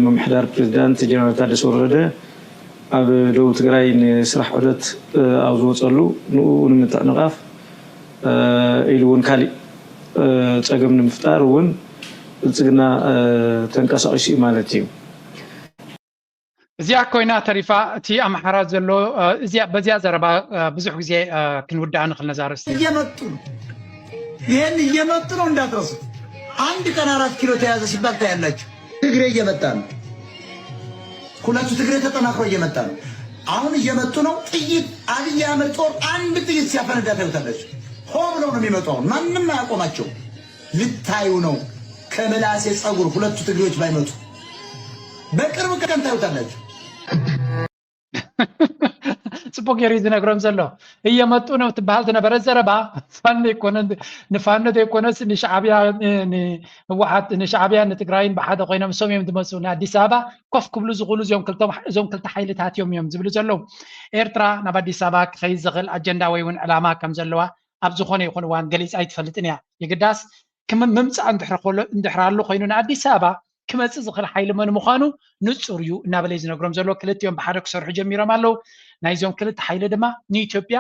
ምምሕዳር ፕሬዚዳንት ጀነራል ታደሰ ወረደ ኣብ ደቡብ ትግራይ ንስራሕ ዑደት ኣብ ዝወፀሉ ንኡ ንምትዕንቓፍ ኢሉ እውን ካሊእ ፀገም ንምፍጣር እውን ብልፅግና ተንቀሳቒሱ እዩ ማለት እዩ። እዚኣ ኮይና ተሪፋ እቲ ኣምሓራ ዘሎ በዚኣ ዘረባ ብዙሕ ግዜ ክንውድኣ ንኽእል ነዛ ርእስቲ። እየመጡ ነው። ይህን እየመጡ ነው እንዳትረሱት። አንድ ቀን አራት ኪሎ ተያዘ ሲባል ታያላችሁ። ትግሬ እየመጣ ነው። ሁለቱ ትግሬ ተጠናክሮ እየመጣ ነው። አሁን እየመጡ ነው። ጥይት አብይ አህመድ ጦር አንድ ጥይት ሲያፈነዳ ታዩታላችሁ። ሆ ብለው ነው የሚመጡ። አሁን ማንም አያቆማቸው። ልታዩ ነው። ከምላሴ ጸጉር ሁለቱ ትግሬዎች ባይመጡ በቅርብ ቀን ታዩታላችሁ። ፅቡቅ ገይሩ ዝነግሮም ዘሎ እየመጡ ነው ትበሃል ዝነበረ ዘረባ ፋኖ ይኮነ ንፋኖ ዘይኮነስ ንሻዕብያ ንህወሓት ንሻዕብያ ንትግራይን ብሓደ ኮይኖም እሶም እዮም ዝመፁ ንኣዲስ ኣበባ ኮፍ ክብሉ ዝኽእሉ እዚኦም ክልተ እዞም ክልተ ሓይልታት እዮም እዮም ዝብሉ ዘለዉ ኤርትራ ናብ ኣዲስ ኣበባ ክኸይድ ዝኽእል ኣጀንዳ ወይ እውን ዕላማ ከም ዘለዋ ኣብ ዝኾነ ይኹን እዋን ገሊፃ ኣይትፈልጥን እያ የግዳስ ምምፃእ እንድሕር ኣሎ ኮይኑ ንኣዲስ ኣበባ ክመፅእ ዝኽእል ሓይሊ መን ምዃኑ ንፁር እዩ እናበለ እዩ ዝነግሮም ዘሎ። ክልቲኦም ብሓደ ክሰርሑ ጀሚሮም ኣለዉ። ናይዞም ክልተ ሓይሊ ድማ ንኢትዮጵያ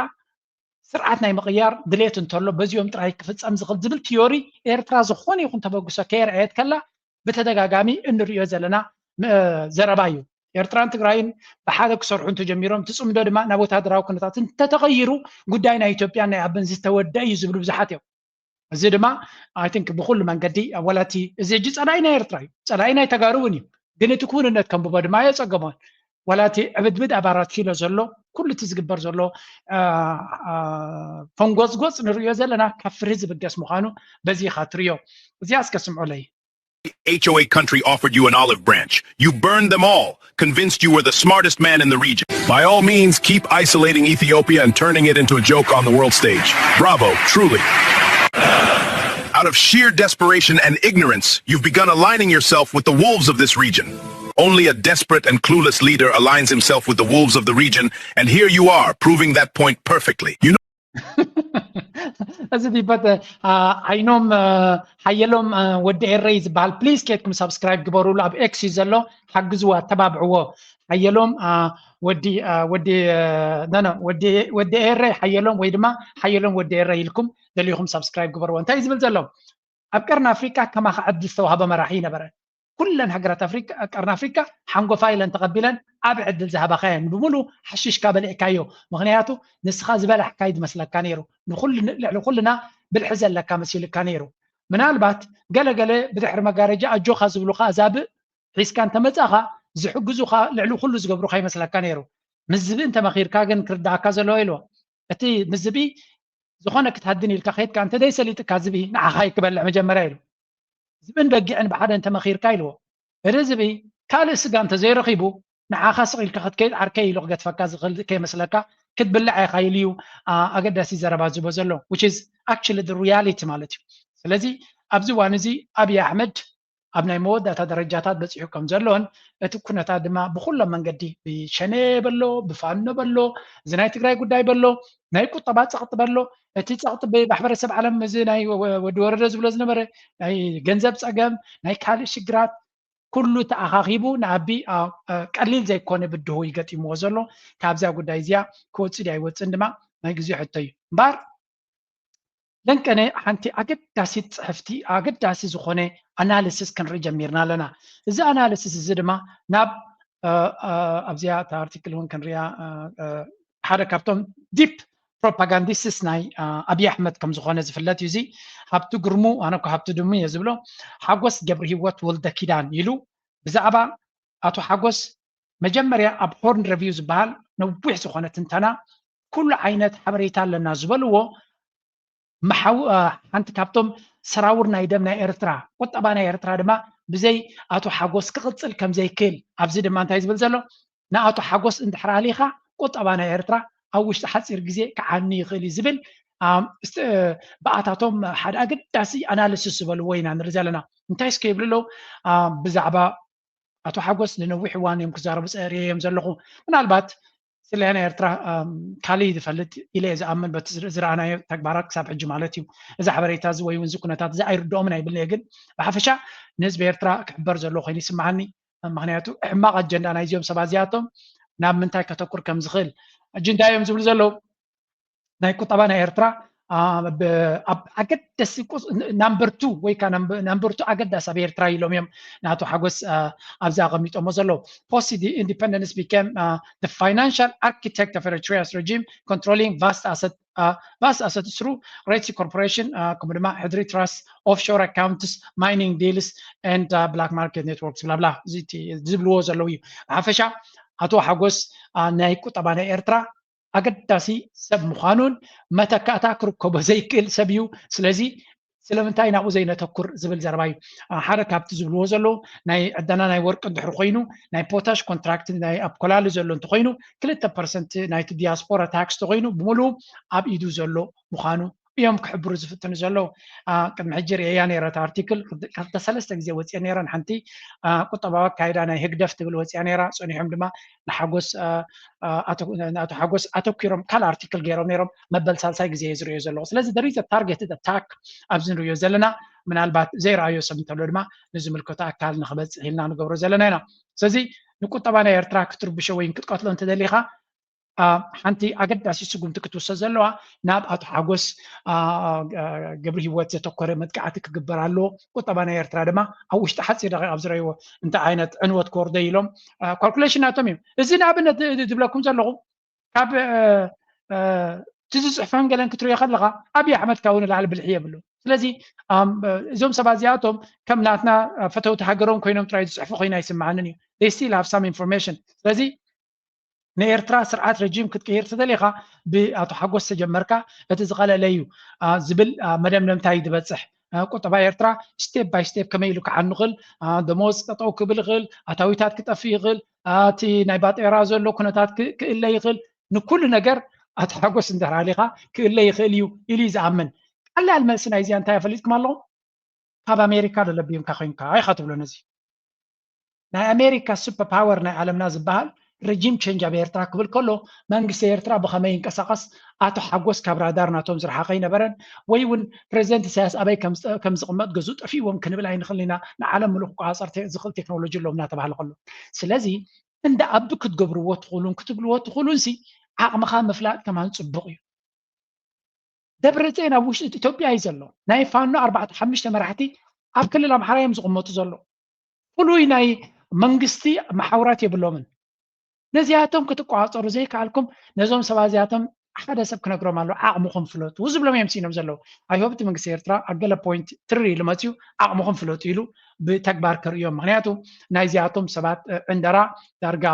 ስርዓት ናይ ምቕያር ድሌት እንተሎ በዚኦም ጥራይ ክፍፀም ዝኽእል ዝብል ቲዮሪ ኤርትራ ዝኾነ ይኹን ተበግሶ ከየርኣየት ከላ ብተደጋጋሚ እንርእዮ ዘለና ዘረባ እዩ። ኤርትራን ትግራይን ብሓደ ክሰርሑ እንተጀሚሮም እቲ ፅምዶ ድማ ናብ ወታደራዊ ኩነታት እንተተቐይሩ ጉዳይ ናይ ኢትዮጵያን ናይ ኣቢን ዝተወደአ እዩ ዝብሉ ብዙሓት እዮም። እዚ ድማ I think ብኩሉ መንገዲ ዋላ እቲ እዚ ሕጂ ፀላኢ ናይ ኤርትራ እዩ፣ ፀላኢ ናይ ተጋሩ እውን እዩ። ግን እቲ ክውንነት ከንብቦ ድማ ኣየፀገሞን። ዋላ እቲ ዕብድብድ ኣብ ኣራት ኪሎ ዘሎ ኩሉ እቲ ዝግበር ዘሎ ፈንጎፅጎፅ ንርእዮ ዘለና ካብ ፍርሂ ዝብገስ ምዃኑ በዚ ኢኻ ትርእዮ። እዚኣ እስከ ስምዑለይ። H O A country offered you an olive branch. You burned them all, convinced you were the smartest man in the region. By all means, keep isolating Ethiopia and turning it into a joke on the world stage. Bravo, truly. Out of sheer desperation and ignorance, you've begun aligning yourself with the wolves of this region. Only a desperate and clueless leader aligns himself with the wolves of the region, and here you are, proving that point perfectly. You know እዚ ዲበት ዓይኖም ሓየሎም ወዲ ኤረይ ዝበሃል ፕሊስ ኬድኩም ሳብስክራይብ ግበሩሉ ኣብ ኤክስ እዩ ዘሎ ሓግዝዎ ኣተባብዕዎ ሓየሎም ወዲ ወዲ ወዲ ኤረይ ሓየሎም ወይ ድማ ሓየሎም ወዲ ኤረይ ኢልኩም ደሊኹም ሳብስክራይብ ግበርዎ እንታይ ዝብል ዘሎ ኣብ ቀርኒ ኣፍሪካ ከማኻ ዕድል ዝተዋህቦ መራሒ ይነበረ ኩለን ሃገራት ኣፍሪካ ቀርኒ ኣፍሪካ ሓንጎፋ ኢለን ተቐቢለን ዓቢ ዕድል ዝሃባኻ እየን ብምሉ ሓሽሽካ በሊዕካዮ ምኽንያቱ ንስኻ ዝበላሕካ እዩ ዝመስለካ ነይሩ ልዕሊ ኩልና ብልሒ ዘለካ መሲልካ ነይሩ ምናልባት ገለገለ ብድሕሪ መጋረጃ ኣጆኻ ዝብሉኻ ኣዛብእ ሒዝካ እንተመጻኻ ዝሕግዙኻ ልዕሊ ኩሉ ዝገብሩኻ ይመስለካ ነይሩ። ምስ ዝብኢ እንተመኺርካ ግን ክርዳእካ ዘለዎ ኢልዎ። እቲ ምስ ዝብኢ ዝኾነ ክትሃድን ኢልካ ከይድካ እንተ ዘይሰሊጥካ ዝብኢ ንዓኻ ይክበልዕ መጀመርያ ኢሉ። ዝብእን በጊዕን ብሓደ እንተመኺርካ ኢልዎ። እቲ ዝብኢ ካልእ ስጋ እንተዘይረኺቡ ንዓኻ ስቕ ኢልካ ክትከይድ ዓርከይ ኢሉ ክገትፈካ ዝኽእል ከይመስለካ ክትብላዕ ኢኻ ኢሉ እዩ ኣገዳሲ ዘረባ ዝቦ ዘሎ which is actually the reality ማለት እዩ። ስለዚ ኣብዚ እዋን እዚ ኣብይ ኣሕመድ ኣብ ናይ መወዳእታ ደረጃታት በፂሑ ከም ዘሎን እቲ ኩነታት ድማ ብኩሎም መንገዲ ብሸኔ በሎ ብፋኖ በሎ እዚ ናይ ትግራይ ጉዳይ በሎ ናይ ቁጠባ ፀቕጢ በሎ እቲ ፀቕጢ ብማሕበረሰብ ዓለም እዚ ናይ ወዲ ወረደ ዝብሎ ዝነበረ ናይ ገንዘብ ፀገም ናይ ካልእ ሽግራት ኩሉ ተኣኻኺቡ ንኣቢ ቀሊል ዘይኮነ ብድሆ ይገጢምዎ ዘሎ። ካብዚያ ጉዳይ እዚያ ክወፅእ ድያ ይወፅእን ድማ ናይ ግዜ ሕቶ እዩ እምበር ለንቀነ ሓንቲ ኣገዳሲት ፅሕፍቲ ኣገዳሲ ዝኾነ ኣናሊሲስ ክንርኢ ጀሚርና ኣለና። እዚ ኣናሊሲስ እዚ ድማ ናብ ኣብዚኣ እታ ኣርቲክል እውን ክንሪኣ ሓደ ካብቶም ዲፕ ፕሮፓጋንዲስትስ ናይ ኣብይ ኣሕመድ ከም ዝኾነ ዝፍለጥ እዩ። እዚ ሃብቱ ግርሙ ኣነ እኮ ሃብቱ ድሙ እየ ዝብሎ ሓጎስ ገብረ ህይወት ወልደ ኪዳን ኢሉ ብዛዕባ ኣቶ ሓጎስ መጀመርያ ኣብ ሆርን ረቪው ዝበሃል ነዊሕ ዝኾነ ትንተና ኩሉ ዓይነት ሓበሬታ ኣለና ዝበልዎ ሓንቲ ካብቶም ሰራውር ናይ ደም ናይ ኤርትራ ቁጠባ ናይ ኤርትራ ድማ ብዘይ ኣቶ ሓጎስ ክቕፅል ከም ዘይክእል ኣብዚ ድማ እንታይ ዝብል ዘሎ ንኣቶ ሓጎስ እንድሕር ኣሊኻ ቁጠባ ናይ ኤርትራ ኣብ ውሽጢ ሓፂር ግዜ ክዓኒ ይኽእል እዩ ዝብል ብኣታቶም ሓደ ኣገዳሲ ኣናሊሲስ ዝበልዎ ኢና ንርኢ ዘለና። እንታይ እስከ ይብሉ ኣለዉ ብዛዕባ ኣቶ ሓጎስ ንነዊሕ እዋን እዮም ክዛረቡ ፀርየ እዮም ዘለኹ። ምናልባት ስለያ ናይ ኤርትራ ካልእ ዝፈልጥ ኢለ እየ ዝኣምን በቲ ዝረኣናዮ ተግባራት ክሳብ ሕጂ ማለት እዩ። እዚ ሓበሬታ እዚ ወይ እውን እዚ ኩነታት እዚ ኣይርድኦምን ኣይብልን እየ፣ ግን ብሓፈሻ ንህዝቢ ኤርትራ ክሕበር ዘለዎ ኮይኑ ይስምዓኒ። ምክንያቱ ሕማቕ ኣጀንዳ ናይዚኦም ሰባት እዚኣቶም ናብ ምንታይ ከተኩር ከም ዝኽእል ሕጂ እንታይ እዮም ዝብሉ ዘለዉ ናይ ቁጠባ ናይ ኤርትራ ኣብ ኣገደሲ ናምበር ቱ ወይ ከዓ ናምበር ቱ ኣገዳሲ ኣብ ኤርትራ ኢሎም እዮም ንኣቶ ሓጎስ ኣብዚ ኣቐሚጦሞ ዘለዉ። Post independence became the financial architect of Eritrea's regime controlling vast asset vast asset through Red Sea Corporation ከምኡ ድማ ሕድሪ trust offshore accounts mining deals and black market networks blah blah ዝብልዎ ዘለዉ እዩ። ብሓፈሻ ኣቶ ሓጎስ ናይ ቁጠባ ናይ ኤርትራ ኣገዳሲ ሰብ ምዃኑን መተካእታ ክርከቦ ዘይክእል ሰብ እዩ። ስለዚ ስለምንታይ ናብኡ ዘይነተኩር ዝብል ዘረባ እዩ። ሓደ ካብቲ ዝብልዎ ዘለዉ ናይ ዕደና ናይ ወርቂ እንድሕር ኮይኑ ናይ ፖታሽ ኮንትራክት ናይ ኣብ ኮላሊ ዘሎ እንተኮይኑ ክልተ ፐርሰንት ናይቲ ዲያስፖራ ታክስ ተኮይኑ ብምሉኡ ኣብ ኢዱ ዘሎ ምዃኑ እዮም ክሕብሩ ዝፍትኑ ዘለዉ። ቅድሚ ሕጂ ርእየያ ነይረ እታ ኣርቲክል ክልተ ሰለስተ ግዜ ወፅየ ነይረን ሓንቲ ቁጠባዊ ኣካይዳ ናይ ህግደፍ ትብል ወፅያ ነይራ። ፀኒሖም ድማ ንሓጎስ ንኣቶ ሓጎስ ኣተኪሮም ካልእ ኣርቲክል ገይሮም ነይሮም መበል ሳልሳይ ግዜ እየ ዝርእዮ ዘለኹ። ስለዚ there is a targeted attack ኣብዚ ንርእዮ ዘለና ምናልባት ዘይረኣዮ ሰብ እንተሎ ድማ ንዝምልከቶ ኣካል ንክበፅሕ ኢልና ንገብሮ ዘለና ኢና። ስለዚ ንቁጠባ ናይ ኤርትራ ክትርብሾ ወይ ክትቀትሎ እንተደሊኻ ሓንቲ ኣገዳሲ ስጉምቲ ክትውሰድ ዘለዋ ናብ ኣቶ ሓጎስ ገብሪ ህይወት ዘተኮረ መጥቃዕቲ ክግበር ኣለዎ። ቁጠባ ናይ ኤርትራ ድማ ኣብ ውሽጢ ሓፂር ደቂቕ ኣብ ዝረእይዎ እንታይ ዓይነት ዕንወት ክወርዶ ኢሎም ካልኩሌሽን ናቶም እዮም። እዚ ንኣብነት ዝብለኩም ዘለኹ ካብ እቲ ዝፅሕፈን ገለን ክትሪኦ ከለካ ኣብይ ኣሕመድ ካብኡ ንላዕሊ ብልሒ የብሉ። ስለዚ እዞም ሰባት እዚኣቶም ከም ናትና ፈተውቲ ሃገሮም ኮይኖም ጥራይ ዝፅሕፉ ኮይና ኣይስምዓንን እዩ። They still have some information። ስለዚ ንኤርትራ ስርዓት ረጂም ክትቅይር ተደሊኻ ብኣቶ ሓጎስ ተጀመርካ እቲ ዝቐለለ እዩ ዝብል መደምደምታ እዩ ዝበፅሕ። ቁጠባ ኤርትራ step by step ከመይ ኢሉ ክዓኑ ይኽእል፣ ደሞዝ ጠጠው ክብል ይኽእል፣ ኣታዊታት ክጠፍእ ይኽእል፣ እቲ ናይ ባጤራ ዘሎ ኩነታት ክእለ ይኽእል፣ ንኩሉ ነገር ኣቶ ሓጎስ እንድሕር ኣሊኻ ክእለ ይኽእል እዩ ኢሉ እዩ ዝኣምን። ቀላል መልሲ ናይዚኣ እንታይ ኣፈሊጥኩም ኣለኹም? ካብ ኣሜሪካ ዶ ለቢምካ ኮይንካ ኢኻ ትብሎ ነዚ። ናይ ኣሜሪካ ሱፐር ፓወር ናይ ዓለምና ዝበሃል ረጂም ቸንጅ ኣብ ኤርትራ ክብል ከሎ መንግስቲ ኤርትራ ብኸመይ ይንቀሳቐስ ኣቶ ሓጎስ ካብ ራዳር ናቶም ዝረሓቐ ኣይነበረን ወይ እውን ፕሬዚደንት ኢሳያስ ኣበይ ከም ዝቕመጥ ገዝኡ ጠፊእዎም ክንብል ኣይንኽእል ኢና። ንዓለም ምሉእ ክቆፃፀር ዝኽእል ቴክኖሎጂ ኣለዎም እናተባህለ ከሎ ስለዚ እንዳ ኣቢ ክትገብርዎ ትኽእሉን ክትብልዎ ትኽእሉን ሲ ዓቕምኻ ምፍላጥ ከማን ፅቡቕ እዩ። ደብረፅዮን ኣብ ውሽጢ ኢትዮጵያ እዩ ዘሎ። ናይ ፋኖ ኣርባዕተ ሓሙሽተ መራሕቲ ኣብ ክልል ኣምሓራ እዮም ዝቕመጡ ዘሎ። ፍሉይ ናይ መንግስቲ መሓውራት የብሎምን። ነዚኣቶም ክትቆፃፀሩ ዘይከኣልኩም ነዞም ሰባት እዚኣቶም ሓደ ሰብ ክነግሮም ኣሎ፣ ዓቕምኹም ፍለጡ ዝብሎም እዮም ስኢኖም ዘለዉ። I hope እቲ መንግስቲ ኤርትራ ኣብ ገለ point ትሪ ኢሉ መፅዩ ዓቕምኹም ፍለጡ ኢሉ ብተግባር ከርእዮም። ምክንያቱ ናይዚኣቶም ሰባት ዕንደራ ዳርጋ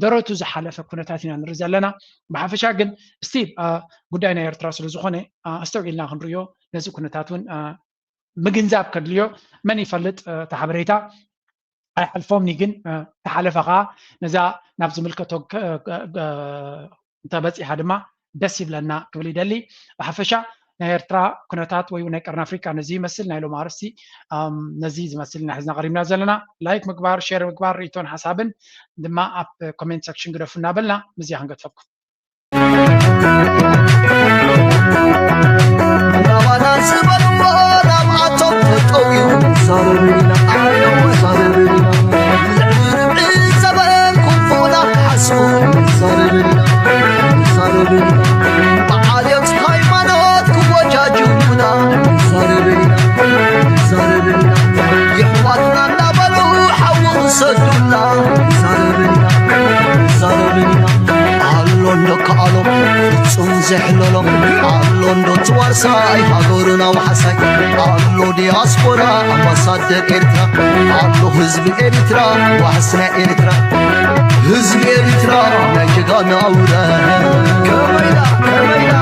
ደረቱ ዝሓለፈ ኩነታት ኢና ንርኢ ዘለና። ብሓፈሻ ግን ስቲል ጉዳይ ናይ ኤርትራ ስለዝኾነ ኣስተውዒልና ክንርእዮ ነዚ ኩነታት እውን ምግንዛብ ከድልዮ። መን ይፈልጥ፣ እቲ ሓበሬታ ኣይሓልፎምኒ ግን ተሓለፈ ከዓ ነዛ ናብ ዝምልከቶ እንተበፂሓ ድማ ደስ ይብለና ክብል ይደሊ። ብሓፈሻ ናይ ኤርትራ ኩነታት ወይ ናይ ቀርኒ ኣፍሪቃ ነዚ ይመስል። ናይ ሎም ኣርስቲ ነዚ ዝመስል ኢና ሒዝና ቀሪብና ዘለና። ላይክ ምግባር፣ ሼር ምግባር፣ ርእቶን ሓሳብን ድማ ኣብ ኮሜንት ሰክሽን ግደፉ እናበልና ምስዚኣ ክንገድፈኩም። ናባና ዝበልዎ ናብኣቶም ጠጠው እዩ። ንዛረብ ኢና፣ ኣየው ንዛረብ ኢና። ልዕሊ ርብዒ ዘበን ኩፉና ሓስቡ። ንዛረብ ኢና፣ ንዛረብ ኢና። ብዓሌት ሃይማኖት ክወጃጅቡና። ንዛረብ ኢና፣ ንዛረብ ኢና። የሕዋትና እናበሉ ሓዊ ክሰዱና። ንዛረብ ኢና፣ ንዛረብ ኢና። ኣሎ እንዶ ከኣሎም ፍጹም ዘሕለሎ ኣሎ እንዶ ትዋርሳይ ሃገርና ዋሕሳይ ኣሎ ዲያስፖራ ኣምባሳደር ኤርትራ ኣሎ ህዝቢ ኤርትራ ዋሕስ ናይ ኤርትራ ህዝቢ ኤርትራ ናይ ጀጋና ኣውራ ከመይዳ ከመይዳ